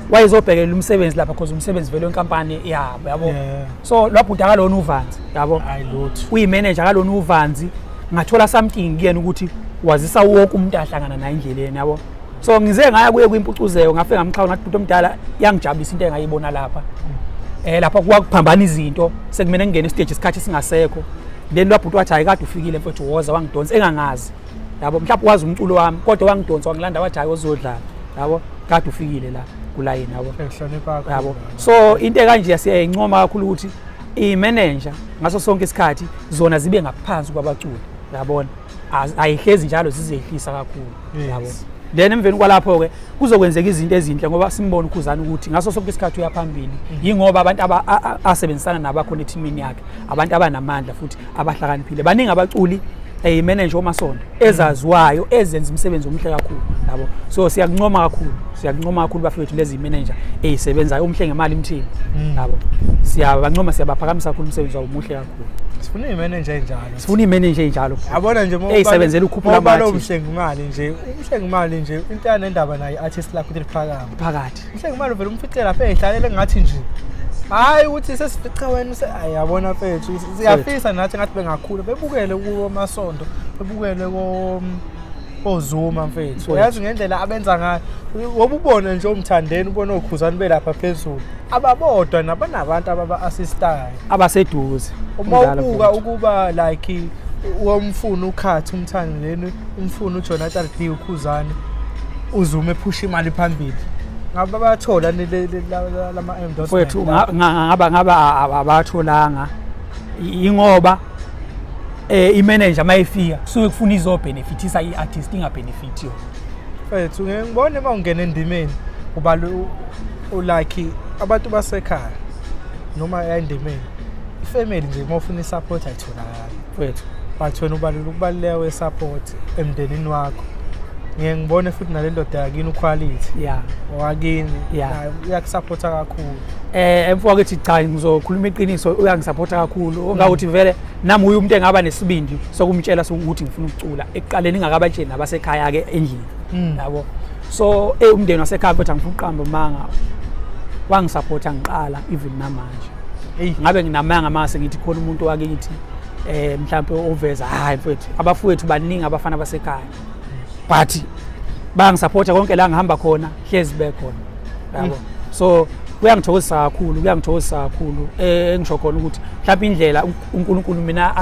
wayezobhekelela umsebenzi lapha because umsebenzi vele wenkampani yabo, yabo. So lo bhuti akalona uvanzi, yabo. Hayi lutho. Uyimanager akalona uvanzi. Ngathola something kuyena ukuthi wazisa wonke umuntu ahlangana naye endleleni, yabo. So ngize ngaya kuye kwimpucuzeko, ngafike ngamxhawula, ngathi, "Bhuti omdala, yangijabulisa into engayibona lapha." Lapha kwakuphambana izinto, sekumele ngingene stage isikhathi singasekho. Then lwabhuti wathi, "Hayi, kade ufikile mfethu, woza." Wangidonsa engangazi, yabo. Mhlawumbe wazi umculo wami, kodwa wangidonsa wangilanda, wathi, "Hayi, ozodlala, yabo, kade ufikile la kulayini," yabo. Ngihlonipha kakhulu. Yabo, so into ekanje siyayincoma kakhulu ukuthi i-manager ngaso sonke isikhathi zona zibe ngaphansi kwabaculi, yabona. Ayihlezi njalo zizehlisa kakhulu, yabo. Then emveni kwalapho-ke kuzokwenzeka izinto ezinhle, ngoba simbone uKhuzani ukuthi ngaso sonke isikhathi uya phambili, yingoba abantu asebenzisana nabo akhona ethimini yakhe, abantu abanamandla futhi abahlakaniphile. Baningi abaculi imanager oMasondo ezaziwayo ezenza imisebenzi omuhle kakhulu, yabo. So siyakuncoma kakhulu, siyakuncoma kakhulu bafethu, lezi manager ezisebenzayo umhle ngemali imthini, yabo. Siyabancoma, siyabaphakamisa kakhulu, umsebenzi wabo muhle kakhulu. Sifuna iy'manager ey'njalo. Sifuna iy'manager ey'njalo. Yabona nje Ey'sebenzela ukukhuphula ubala ama-artist. umhlengimali nje, umhlengimali nje into yanendaba naye i-artist lakho ukuthi liphakame. Phakathi. Umhlengimali uvele umfice lapha ey'hlalele, ngathi nje hhayi ukuthi sesifice wena ayi, yabona mfethu, siyafisa nathi ngathi bengakhula bebukele kumasondo, bebukele koZuma, mfethu. Mfethu. Uyazi ngendlela abenza ngayo, ngoba ubone nje umthandeni, ubone oKhuzani belapha phezulu ababodwa nabanabantu ababa-assistayo abaseduze. Uma Kunjalo, ubuka mfethu. ukuba like womfuna ukhathi umthandeni, umfuna uJonathan D, uKhuzani, uZuma ephusha imali phambili, ngabe bayathola lama endorsement? Mfethu, ngaba abatholanga, ingoba imanager mayifika kusuke kufuna izobenefitisa i-artist, ingabenefit yona. Mfethu, ngeke ngibone uma ungena endimeni ubala ulike abantu basekhaya noma endimeni, ifamily nje, uma ufuna i-support ayitholakali. Mfethu. But wena ubalula ukubaluleka kwe-support emndenini wakho. Ngeke ngibone futhi nale ndoda yakini, uQuality owakini, naye uyakusupporta kakhulu. Mfowethu, cha, ngizokhuluma iqiniso, uyangisupporta kakhulu, ongakuthi vele nami uye umuntu engaba nesibindi sokumtshela ukuthi ngifuna ukucula ekuqaleni, ingakabatsheli nabasekhaya ke endlini, yabo. So umndeni wasekhaya, mfethu, angifuni ukuqamba amanga, wangisupporta ngiqala, even namanje. Eyi. Ngabe nginamanga mase ngithi khona umuntu wakithi mhlawumbe oveza, hayi mfethu, abafowethu baningi, abafana basekhaya, but bayangisupporta konke la ngihamba khona, hlezi bekhona, yabo. So kuyangithokozisa kakhulu, kuyangithokozisa kakhulu. Engisho khona ukuthi mhlawumbe indlela uNkulunkulu mina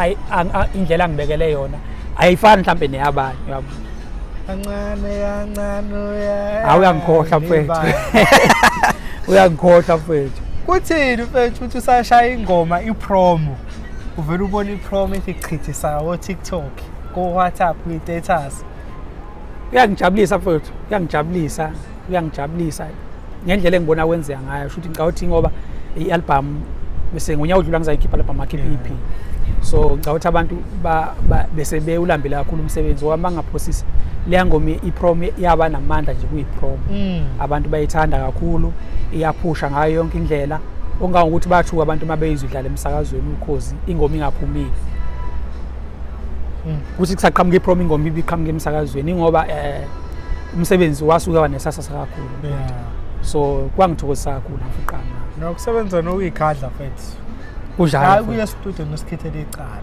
indlela angibekele yona ayifani mhlawumbe neyabanye, yabo. Kancane kancane uya Hawu, uyangikhohlwa mfethu, uyangikhohlwa mfethu. Kuthini mfethu ukuthi usashaya ingoma ipromo, uvele ubone ipromo ithi chithi sawo TikTok, ko WhatsApp, kwi-status? Kuyangijabulisa mfowethu, kuyangijabulisa, kuyangijabulisa ngendlela engibona kwenzeka ngayo. Shuthi ngicabanga ukuthi ngoba i-album bese ngonyaka odlula ngizayikhipha album akhipha i-EP. So ngicabanga ukuthi abantu bese bewulambile kakhulu umsebenzi ngoba mangaphosisi leya ngoma i-prom yaba namandla nje kuyi-prom. Abantu bayithanda kakhulu, iyaphusha ngayo yonke indlela. Ongangokuthi bathuka abantu uma beyizwa idlala emsakazweni ukhozi ingoma ingaphumile. Kuthi kusaqhamuka i-prom ingoma ibiqhamuka emsakazweni ngoba umsebenzi wasuka wanesasasa kakhulu. So kwangithokozisa kakhulu mfuqana. Nokusebenza nokuyikhandla mfethu. Kunjalo. Hayi Mfowethu. kuya studio nosikhethela icala.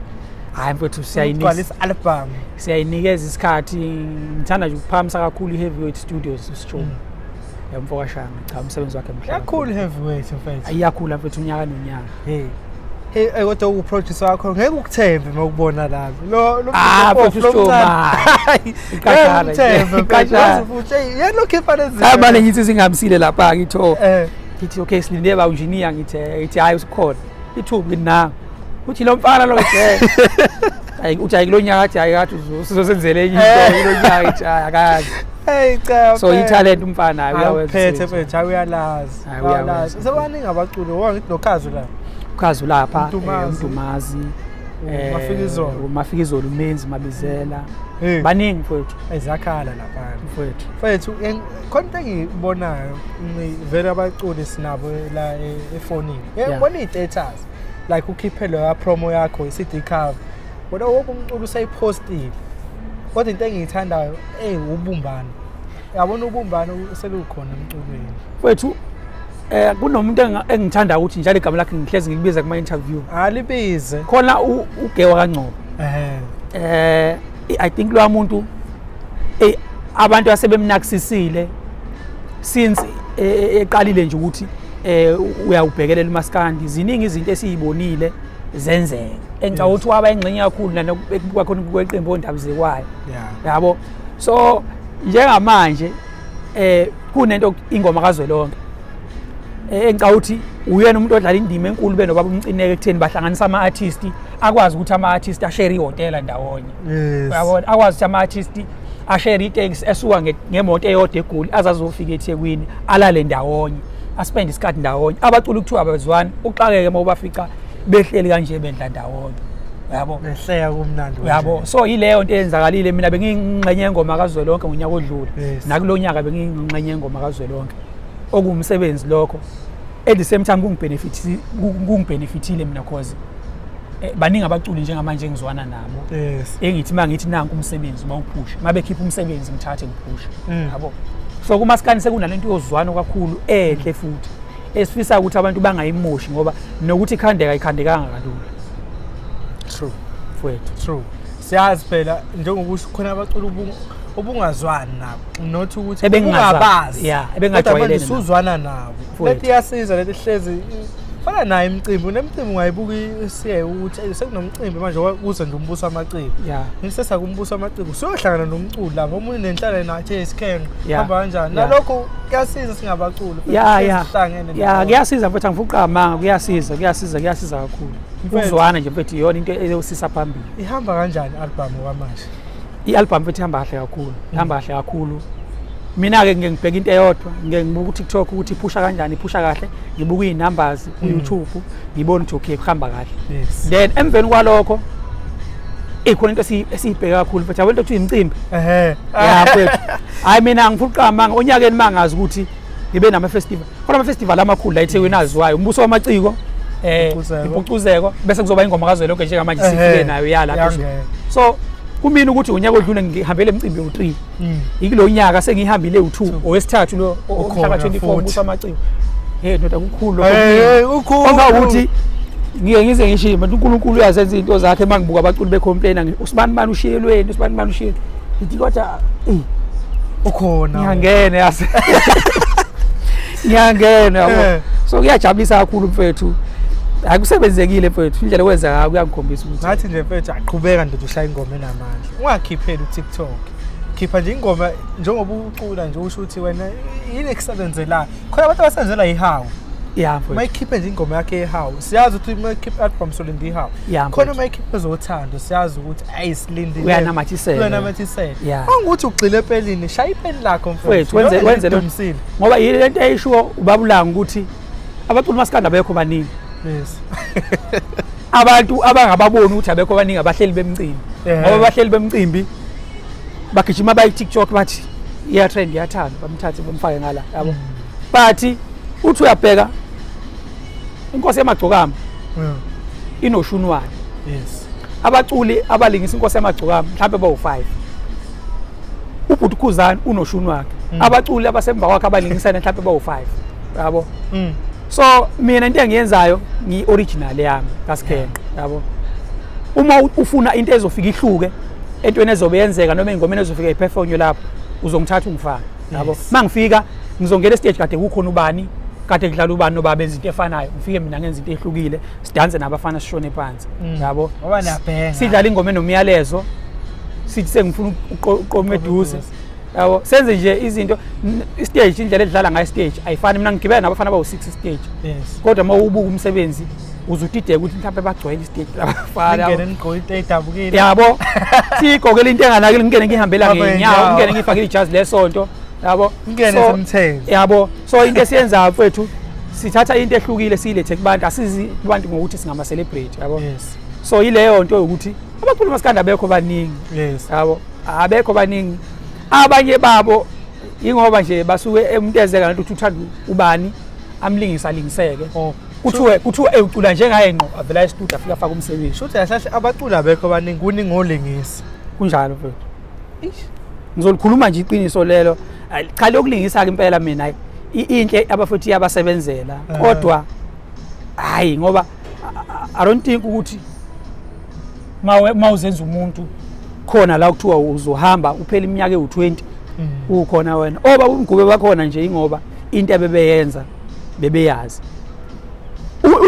Hayi mfowethu, Ugcwalisa album. siyayinikeza isikhathi. Ngithanda nje ukuphakamisa kakhulu i-Heavyweight Studios isitshomo yamfokashanga. Cha, umsebenzi wakhe muhle. Yakhulu heavyweight mfethu. Iyakhula mfethu unyaka nonyaka. Hey. Hey, kodwa uproducer wakho ngeke ukuthembe mawukubona lapho. Lo Ah, mfethu Sitshoma. Ikashana nje, Uthembe ikashana. futhi. Hey, yena ukhipha lezi. Hayi manje ngithi singihambisile lapha ngithi oh ngithi okay silinde ba engineer ngithi ngithi hayi usikhona ithuba ngithi na uthi lo mfana lo nje hayi uthi hayi kulo nyaka athi hayi kathi sizosenzela enye into kulo nyaka ngithi hayi akazi. Hey cha. So i-talent umfana hayi uyawenza Uphethe umsebenzi. mfethu, hayi uyalazi. Hayi, uyawenza. Uyalazi. Sebaningi abaculi, wangithi nokhazo la. Ukhazi lapha Mdumazi. Mdumazi, Mafikizolo. uMafikizolo, uMenzi Mabizela. Hey, baningi mfowethu. Ezakhala lapha. Mfowethu. Mfethu, khona into engiyibonayo, vele abaculi sinabo la efonini. Ngibona iy'status like ukhiphe leya promo yakho i-CD cover. Bona wonke umculo usayipostile. Kodwa into engiyithandayo, ubumbano. Yabona ubumbano selukhona emculweni. Mfowethu, kunomuntu engithanda ukuthi njalo igama lakhe ngihlezi ngilibiza kuma interview. Alibize. Khona uGewa kaNgcobo. I think lo muntu abantu asebemnakisisile since eqalile nje ukuthi uyawubhekelela umaskandi. Ziningi izinto esiyibonile zenzeka. Engicabanga ukuthi waba ingxenye kakhulu nanokuba khona kweqembu ondaba zekwayo. Yabo. So njengamanje kunento ingoma kazwelonke. Engicabanga ukuthi uyena umuntu odlala indima enkulu benobaba uMcineke ekutheni bahlanganisa ama-artist, akwazi ukuthi ama-artist ashare ihhotela ndawonye. Uyabona, akwazi ukuthi ama-artist ashare iteksi esuka ngemoto eyodwa eGoli azazofika eThekwini, alale ndawonye, aspend isikhathi ndawonye. Abaculi kuthiwa abazwani, uxakeke uma ubafica behleli kanje bedla ndawonye. Uyabo? Behleka kumnandi. Uyabo? So yileyo nto eyenzakalile. Mina bengiyingxenye yengoma kazwelonke ngonyaka odlule. Nakulo nyaka bengiyingxenye yengoma kazwelonke. Okuwumsebenzi lokho. At the same time kungibenefithile mina cause baningi abaculi njengamanje engizwana nabo. Engithi mangithi nanku umsebenzi bawuphushe. Mabekhipha umsebenzi ngithathe ngiphushe. Yabo. So kumaskandi sekunalento yozwano kakhulu enhle futhi. Esifisa ukuthi abantu bangayimoshi ngoba nokuthi ikhandeka ikhandekanga kalula. True. Mfowethu. True. Siyazi phela njengoba usho khona abaculi ubungazwani nabo. Not ukuthi Ebengingazazi. ubungabazi. Yeah, Kodwa ebengingajwayelene manje nabo. usuzwana nabo. Mfowethu. Leti iyasiza leti hlezi fana nayo imicimbi. Nemicimbi ungayibuka isiye ukuthi sekunomcimbi manje kuze nje umbuso wamaciko. Ngisesa kumbuso wamaciko usuyohlangana nomculi lapho omunye nenhlala nathi esikhenqe. Hamba kanjani? Nalokho kuyasiza singabaculi. Sihlangene ndawonye. Kuyasiza mfethu, angifuni ukuqamba, kuyasiza, kuyasiza, kuyasiza kakhulu. Mfethu. Ukuzwana nje mfethu iyona into eyosisa phambili. Ihamba kanjani i-album kwamanje? I-album mfethu ihamba kahle kakhulu. Ihamba kahle kakhulu. Mina-ke ngike ngibheke into eyodwa, ngike ngibuke ku-TikTok ukuthi iphusha kanjani, iphusha kahle, ngibuke iy'numbers ku-YouTube, ngibone ukuthi okay kuhamba kahle. Then emveni kwalokho ikhona into esiyibheka kakhulu mfethu, yabo into ekuthiwa imicimbi. Ya mfethu. Hayi mina ngifuna ukuqamba onyakeni mangazi ukuthi ngibe nama-festival. Khona ama-festival amakhulu la eThekwini aziwayo, umbuso wamaciko, Impucuzeko. impucuzeko, bese kuzoba ingoma kazwelonke njengamanje sifike nayo ya lapha. Yangena. So kumina ukuthi unyaka odlule ngihambele emicimbi u3. Yikulo nyaka sengihambile u2, owesithathu lo Ukhona omhla ka24 futhi. umbuso wamaciko. Hey ndoda kukhulu lokho. Hey, ukhulu. Ongakuthi ngike ngize ngishiye manje uNkulunkulu uyazenza izinto zakhe mangibuka abaculi becomplaina usibani bani ushiyelweni, usibani bani ushiyelweni. Ngithi kodwa ukhona. Ngiyangena yazi. Ngiyangena yabo. So kuyajabulisa kakhulu mfethu. Akusebenzekile mfethu, indlela okwenza ngayo kuyangikhombisa ukuthi ngathi nje mfethu aqhubeka ndoda ushaya ingoma enamandla. Ungakhipheli uTikTok. Khipha nje ingoma njengoba ucula nje usho ukuthi wena yini ekusebenzelayo. Khona abantu abasebenzela ihawu. Ya mfowethu. Mayikhiphe nje ingoma yakhe yehawu, siyazi ukuthi mayikhiphe album solinde ihawu. Ya Khona mfowethu. mayikhiphe ezothando, siyazi ukuthi ayi silindile. Uyanamathisela. Uyanamathisela. Ya. Angukuthi ugxile epelini, shaya ipeni lakho Mfowethu, wenze lo- Dumisile. Ngoba yile lento eyishiwo ubabulanga ukuthi abaculi masikandi abekho baningi. Yes. Abantu abangababoni ukuthi abekho baningi abahleli bemcimbi. Ngoba abahleli bemcimbi bagijima bayi TikTok bathi iya trend iyathanda, bamthathe bamfake ngala yabo. But uthi uyabheka inkosi yamagcokama inoshuni wayo. Yes. Abaculi abalingisa inkosi yamagcokama mhlawumbe bawu-5. Ubhuti Khuzani unoshuni wakhe. Abaculi abasemva kwakhe abalingisana mhlawumbe bawu-5 yabo. So mina into engiyenzayo ngiyi-original yami kaSikhenqe yabo. Uma ufuna into ezofika ihluke entweni ezobe yenzeka noma engomeni ezofika iperformwe lapho, uzongithatha ungifake yabo. Mangifika ngizongena estage kade kukhona ubani, kade kudlala ubani nobaba benza into efanayo, ngifike mina ngenza into ehlukile, sidanse nabafana sishone phansi yabo. Ngoba niyabhenga. Sidlala ingoma enomyalezo, sithi sengifuna uqoma eduze yabo, senze nje izinto. Istage, indlela edlala ngayo istage ayifani. Mina ngigibela nabafana bawu-6 istage, kodwa uma ubuka umsebenzi uzudideka ukuthi mhlawumbe bagcwele istage labafana. Ningene nigqoke into edabukile. Yabo, sigqokele into enganakile, ngingene ngihambela Hambe ngey'nyawo, ngey'nyawo. ngingene ngifakile ijazi lesonto yabo. Ningene semtheni. Yabo, so into esiyenzayo mfethu, sithatha into ehlukile siyilethe kubantu, asizi kubantu ngokuthi singama-celebrate yabo. So yileyo nto yokuthi abaculi masikandi abekho baningi. Yabo, abekho baningi. Abanye babo ingoba nje basuke umuntu ezeka ngento ukuthi uthanda ubani, amlingise alingiseke. Oh. Kuthiwe ewucula njengaye ngqo, avela e-studio afika afaka umsebenzi. Shuthi kahle abaculi abekho baningi, kuningi olingisi. Kunjalo mfethu. Ngizolikhuluma nje iqiniso lelo. Cha, lokulingisa-ke impela mina inhle abafethu iyabasebenzela, kodwa hayi ngoba I don't think ukuthi mawuzenza umuntu khona la kuthiwa uzohamba uphela iminyaka ewu-20 ukhona wena. Oba umgube bakhona nje ingoba into abebeyenza bebeyazi.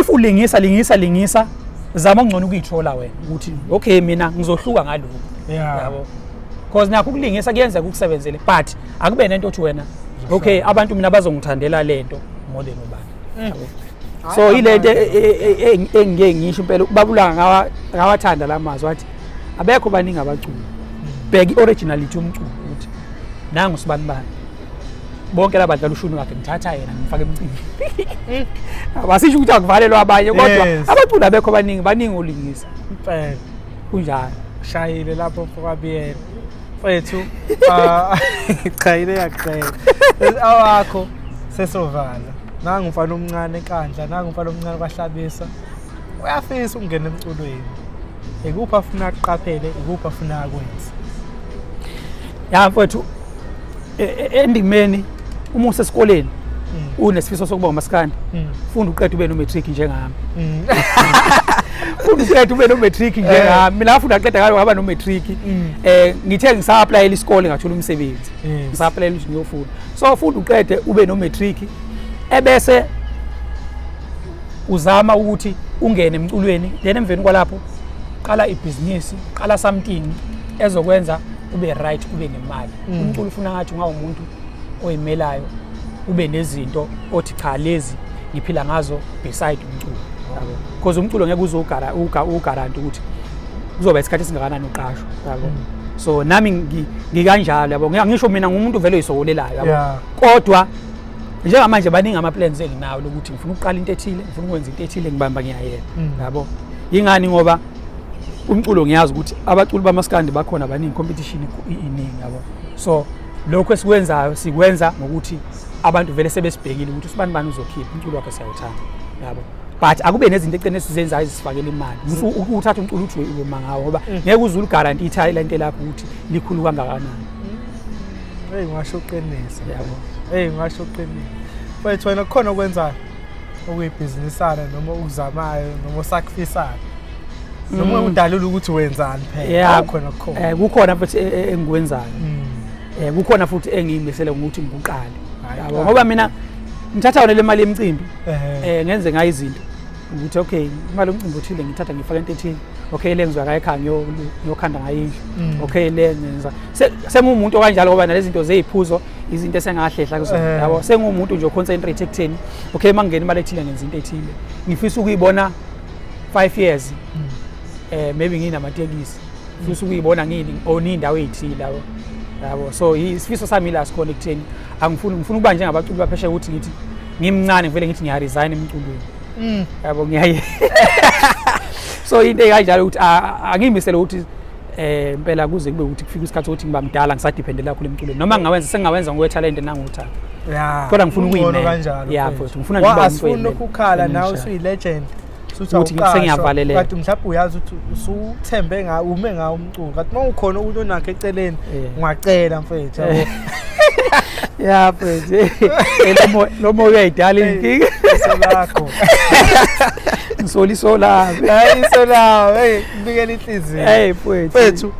If ulingisa lingisa lingisa, zama okungcono ukuyithola wena ukuthi okay mina ngizohluka ngalokhu. Yabo, because nakho ukulingisa kuyenzeka ukusebenzele, but akube nento othi wena okay abantu mina bazongithandela lento more than ubani. Yabo. So ile nto engike ngisho impela ubabulanga ngawathanda la mazwi wathi abekho baningi abaculi, bheka i-originality yomculo ukuthi nangu sibani bani, bonke labadlala ushuni wakhe, ngithatha yena ngimfake emcimbini. Abasisho ukuthi akuvalelwa abanye, kodwa abaculi abekho baningi, baningi olingisa. Impela. Kunjalo. Shayile lapho mfokabiyela. Mfethu, cha ile yaqeda. Awakho sesovala. Nangu umfana omncane eNkandla, nangu umfana omncane kwaHlabisa. Uyafisa ukungena emculweni. Ikuphi afuna akuqaphele, ikuphi afuna akwenze? Ya mfethu, endimeni uma usesikoleni unesifiso sokuba umasikandi, funda uqede ube no-matric njengami. Funda uqede ube no-matric njengami. Mina ngafunda ngaqeda ngalo ngaba no-matric. Ngithe ngisa-applyela isikole ngathola umsebenzi. Ngisa-applyela ukuthi ngiyofunda. So funda uqede ube no-matric, ebese uzama ukuthi ungene emculweni, then emveni kwalapho qala ibhizinisi, qala something ezokwenza ube right, ube nemali. Umculo ufuna ngathi ungawumuntu oyimelayo, ube nezinto othi cha lezi ngiphila ngazo beside umculo yabo, because umculo ngeke uze uguarantee ukuthi kuzoba isikhathi esingakanani uqashwa yabo. So nami ngikanjalo yabo, ngisho mina ngumuntu vele oyisokolelayo yabo. Kodwa njengamanje baningi ama-plans enginawo lokuthi ngifuna ukuqala into ethile, ngifuna ukwenza into ethile, ngibamba ngiyayena yabo. Yingani? Ngoba umculo ngiyazi ukuthi abaculi bamaskandi bakhona baningi, competition iningi yabo. So lokho esikwenzayo sikwenza ngokuthi abantu vele sebesibhekile ukuthi usibani bani uzokhipha umculo wakhe, siyawuthanda yabo, but akube nezinto eceleni esizenzayo ezisifakela imali. Uthatha umculo uthi uyoma ngawo, ngoba ngeke uze uligaranti ithalente lakho ukuthi likhulu kangakanani. Hey, ngasho uqinise. Yabo. Hey, ngasho uqinise. Mfethu, wena kukhona okwenzayo okuyibhizinisana noma ukuzamayo noma osakufisayo? Noma udalula ukuthi wenzani phela? Yeah. Khona kukhona. Kukhona futhi engikwenzayo. Kukhona futhi engiyimisele ngokuthi ngikuqale. Hayi, Yabo, qala. ngoba mina ngithatha yona le mali yemicimbi ngenze ngayo izinto. Ukuthi okay, imali yomcimbi othile ngithatha ngifaka into ethile. Okay, le ngizwa ngayo ekhaya ngiyokhanda ngayo indlu. Okay, le ngenza. Sengumuntu okanjalo ngoba nalezi zinto zeyiphuzo izinto esengahlehla kuzona. Yabo, sengumuntu nje oconcentrate ekutheni okay, mangingena imali ethile ngenza into ethile. Ngifisa ukuyibona 5 years. Maybe nginamatekisi. Ngifisa ukuyibona ngini own indawo ezithile yabo. Yabo, so isifiso sami la sikhona ekutheni angifuni ngifuna ukuba njengabaculi baphesheya ukuthi ngithi ngimncane ngivele ngithi ngiya resign emculweni. Yabo, ngiyaye. So into ekanjalo ukuthi angiyimisele ukuthi impela kuze kube ukuthi kufika isikhathi sokuthi ngiba mdala ngisadependela kakhulu emculweni. Noma ngingawenza sengingawenza ngokwe-talent nangothando. Kodwa ngifuna Kungcono ukuyimela. kanjalo, Yeah, mfethu. mfethu, ngifuna nje Wa ukuba asifuni umuntu lokhu ukukhala nawe oyimele. usuyi-legend. Usuthi Ukuthi awuqashwa, sengiyavaleleka. Kanti mhlawumbe uyazi ukuthi usuthembe ngawo, ume ngawo umculo. Kanti uma ukhona umuntu onakho eceleni, ungacela mfethu, yabo. Ya mfethu. Lo moya uyayidala inkinga. Iso lakho. Ngisola iso lami. Hayi iso lami, hey, kubikela inhliziyo. Hey mfethu. Mfethu,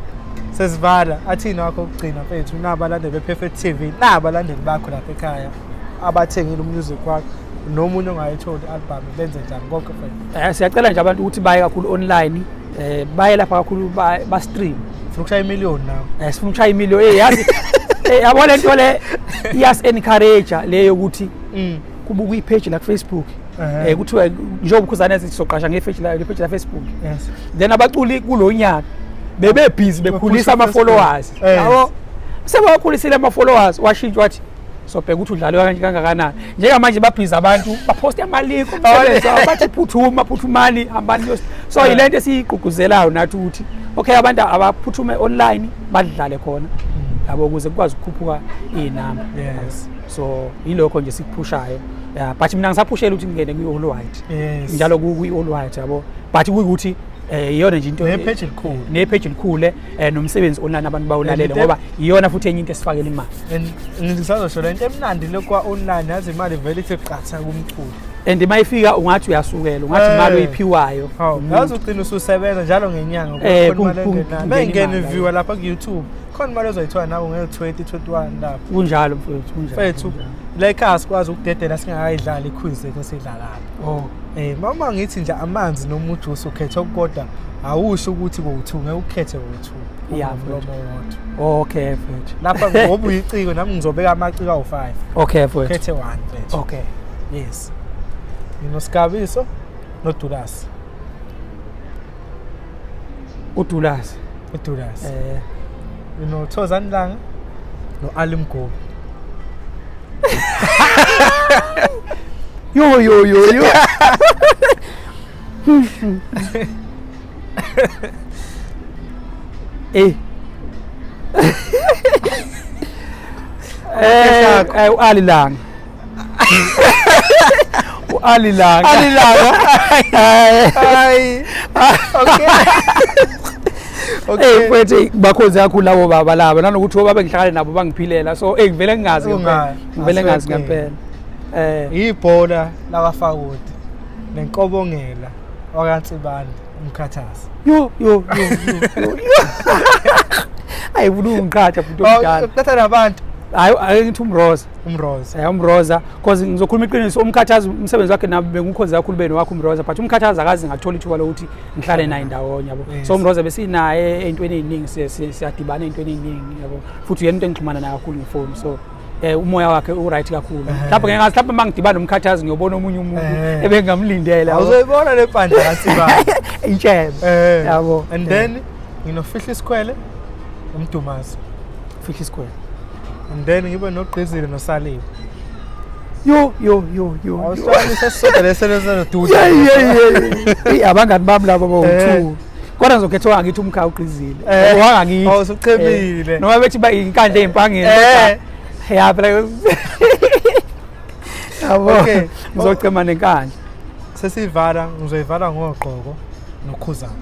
sesivala. Athini wakho ukugcina mfethu, nabalandeli be-Perfect TV, nabalandeli bakho lapha ekhaya abathengile umusic wakho nomunye ongayitholi i-album benze njani konke mfethu? Siyacela nje abantu ukuthi baye kakhulu online, baye lapha kakhulu ba stream. Sifuna ukushaya imillion nawe. Sifuna ukushaya imillion. Yazi, yabo le nto le iyas encourage le yokuthi kubuka ipage la ku Facebook. Kuthiwa njengoba ukhuzane ethi sizoqasha ngepage la, ipage la Facebook. Then abaculi kulonyaka bebe busy bekhulisa ama followers. Yabo, sebakhulisile ama followers, washintsha wathi sobheka ukuthi udlalwe kangakanani. Njengamanje babhizi abantu baposte ama-link umsebenzi wabo, bathi phuthuma, phuthumani, hambani niyos-. So yilento esiyigqugquzelayo nathi ukuthi okay, abantu abaphuthume online badlale khona yabo, ukuze kukwazi ukukhuphuka iy'namba. So yilokho nje sikuphushayo. Yeah, but mina ngisaphushela ukuthi ngingene kwi-All White. Njalo kwi-All White yabo, but kuyikuthi iyona nje into Nepage elikhulu. Nepage elikhulu, nomsebenzi online abantu bawulalele ngoba iyona futhi enye into esifakela imali. And ngisazosho le nto emnandi le kwa online, yazi imali vele ithi qatha kumculo. And mayifika ungathi uyasukela, ungathi imali oyiphiwayo. Hawu, yazi ugcina ususebenza njalo ngenyanga, kukhona imali engenayo. Kungena Bengena imali, iviewer lapha ku YouTube, khona imali ozoyithola nawe nge 2021 lapha. Kunjalo mfethu, kunjalo. Mfethu, Kunjalo. la ekhaya sikwazi ukudedela singakayidlali iquiz lethu esiyidlalayo. Mama ngithi nje amanzi noma ujuice ukhethe okukodwa, awusho ukuthi kowu-2, ngeke ukhethe kowu-2. Yeah, Umlomo wodwa. Okay mfethu. Lapha ngoba uyiciko nami ngizobeka amaciko awu-5. Okay mfethu. Ukhethe 1 mfethu. Okay. Yes. Nginosigabiso noDulasi. uDulasi. uDulasi. NoThozani Langa no-Ali Mgobi. Yo yo yo yo. U-Ali Langa. U-Ali Langa. Ali Langa. Hayi. Okay. Okay. Mfethu, bakhonze kakhulu labo baba laba, nanokuthi obaba ngihlangane nabo bangiphilela, so ngivele ngingazi ngempela. Ngivele ngingazi ngempela. Ibhola lakwaFakudi nenkobongela wakaNsibande umkhathazi. Yo yo yo yo. Ayi ufuna ungiqhatha futhi omdala. Ukuthatha nabantu. Hayi, ake ngithi uMroza. uMroza. UMroza, because ngizokhuluma iqiniso, umkhathazi umsebenzi wakhe nami bengukhonze kakhulu beno wakhe uMroza, but umkhathazi akaze ngathola ithuba lokuthi ngihlale naye ndawonye yabo. So uMroza besinaye ey'ntweni ey'ningi, siyadibana ey'ntweni ey'ningi yabo. Futhi uyena into engixhumana naye kakhulu ngefoni, so umoya wakhe u-right kakhulu. Mhlawumbe ngeke ngazi, mhlawumbe uma ngidibana nomkhathazi ngiyobona omunye umuntu ebengingamlindele yabo. Awuzoyibona le bandla kaNsibande. Intshebe. Yabo. And then nginofihla isikhwele umdumazi. Fihla isikhwele. And then ngibe nogqizile noSaliwe. Yo yo yo yo. Awuhlukanise sisodwa leso dude. Yeah yeah yeah. Hey, abangani bami laba bawu-2. Kodwa ngizokhetha owangithi umkhaya ugqizile. Owangithi. Oh, usuchemile. Noma bethi ba inkandla ezimpangeni. Ya phela. Yabo. Okay. Ngizocema nenkandla. Sesivala, ngizoyivala ngogqoko nokhuzana.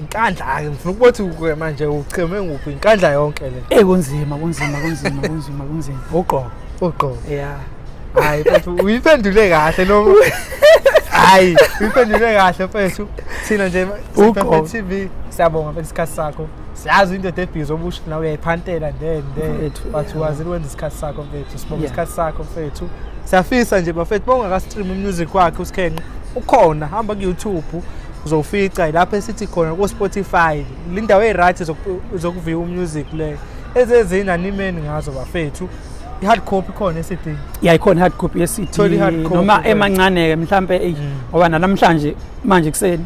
Inkandla ke ngifuna ukubona ukuthi manje ucheme nguphi inkandla yonke le. Kunzima, kunzima, kunzima, kunzima, kunzima. Ugqoko. Ugqoko. Yeah. Hayi mfethu uyiphendule kahle lo. Hayi, uyiphendule kahle mfethu. Thina nje Ugqoko. TV siyabonga mfethu isikhathi sakho. Siyazi into ebhizi obusho nawe uyayiphantela then then Mfethu, but yeah. uwazile wenza isikhathi sakho mfethu. Sibonga isikhathi sakho mfethu. Siyafisa nje bafethu bongaka-stream music wakhe uSkhenqe ukhona, hamba ku-YouTube uzowufica lapho esithi khona ku-Spotify. Lindawo eyi-right zokuviwa umusic leyo. Ezezinye animeni ngazo bafethu. I-hard copy khona e-CD. Ya, ikhona hard copy ye-CD. Thola i-hard copy, noma mfethu. emancane-ke mhlampe eyi, ngoba namhlanje manje kuseni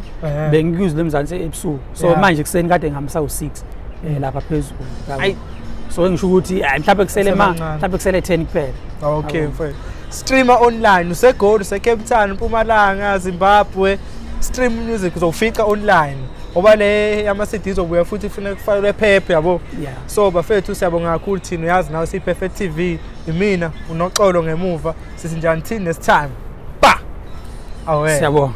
bengikuzwe eMzansi ebusuku, so manje kuseni kade ngihambisa u-6 lapha phezulu, yabo. Ayi. So ngisho ukuthi hayi, mhlampe kusele ma Asemancane. mhlampe kusele 10 kuphela. Okay Yabo. mfethu. Streamer online useGoli, useCape Town, Mpumalanga, Zimbabwe. Stream music uzowufica online. Ngoba le yama CD izobuya futhi ifuna kufakelwe phepha, yabo. So bafethu siyabonga kakhulu thina, uyazi nawe siyi-Perfect TV. Imina unoxolo ngemuva. Sithi njani thini next time. Ba. Awe. Siyabonga.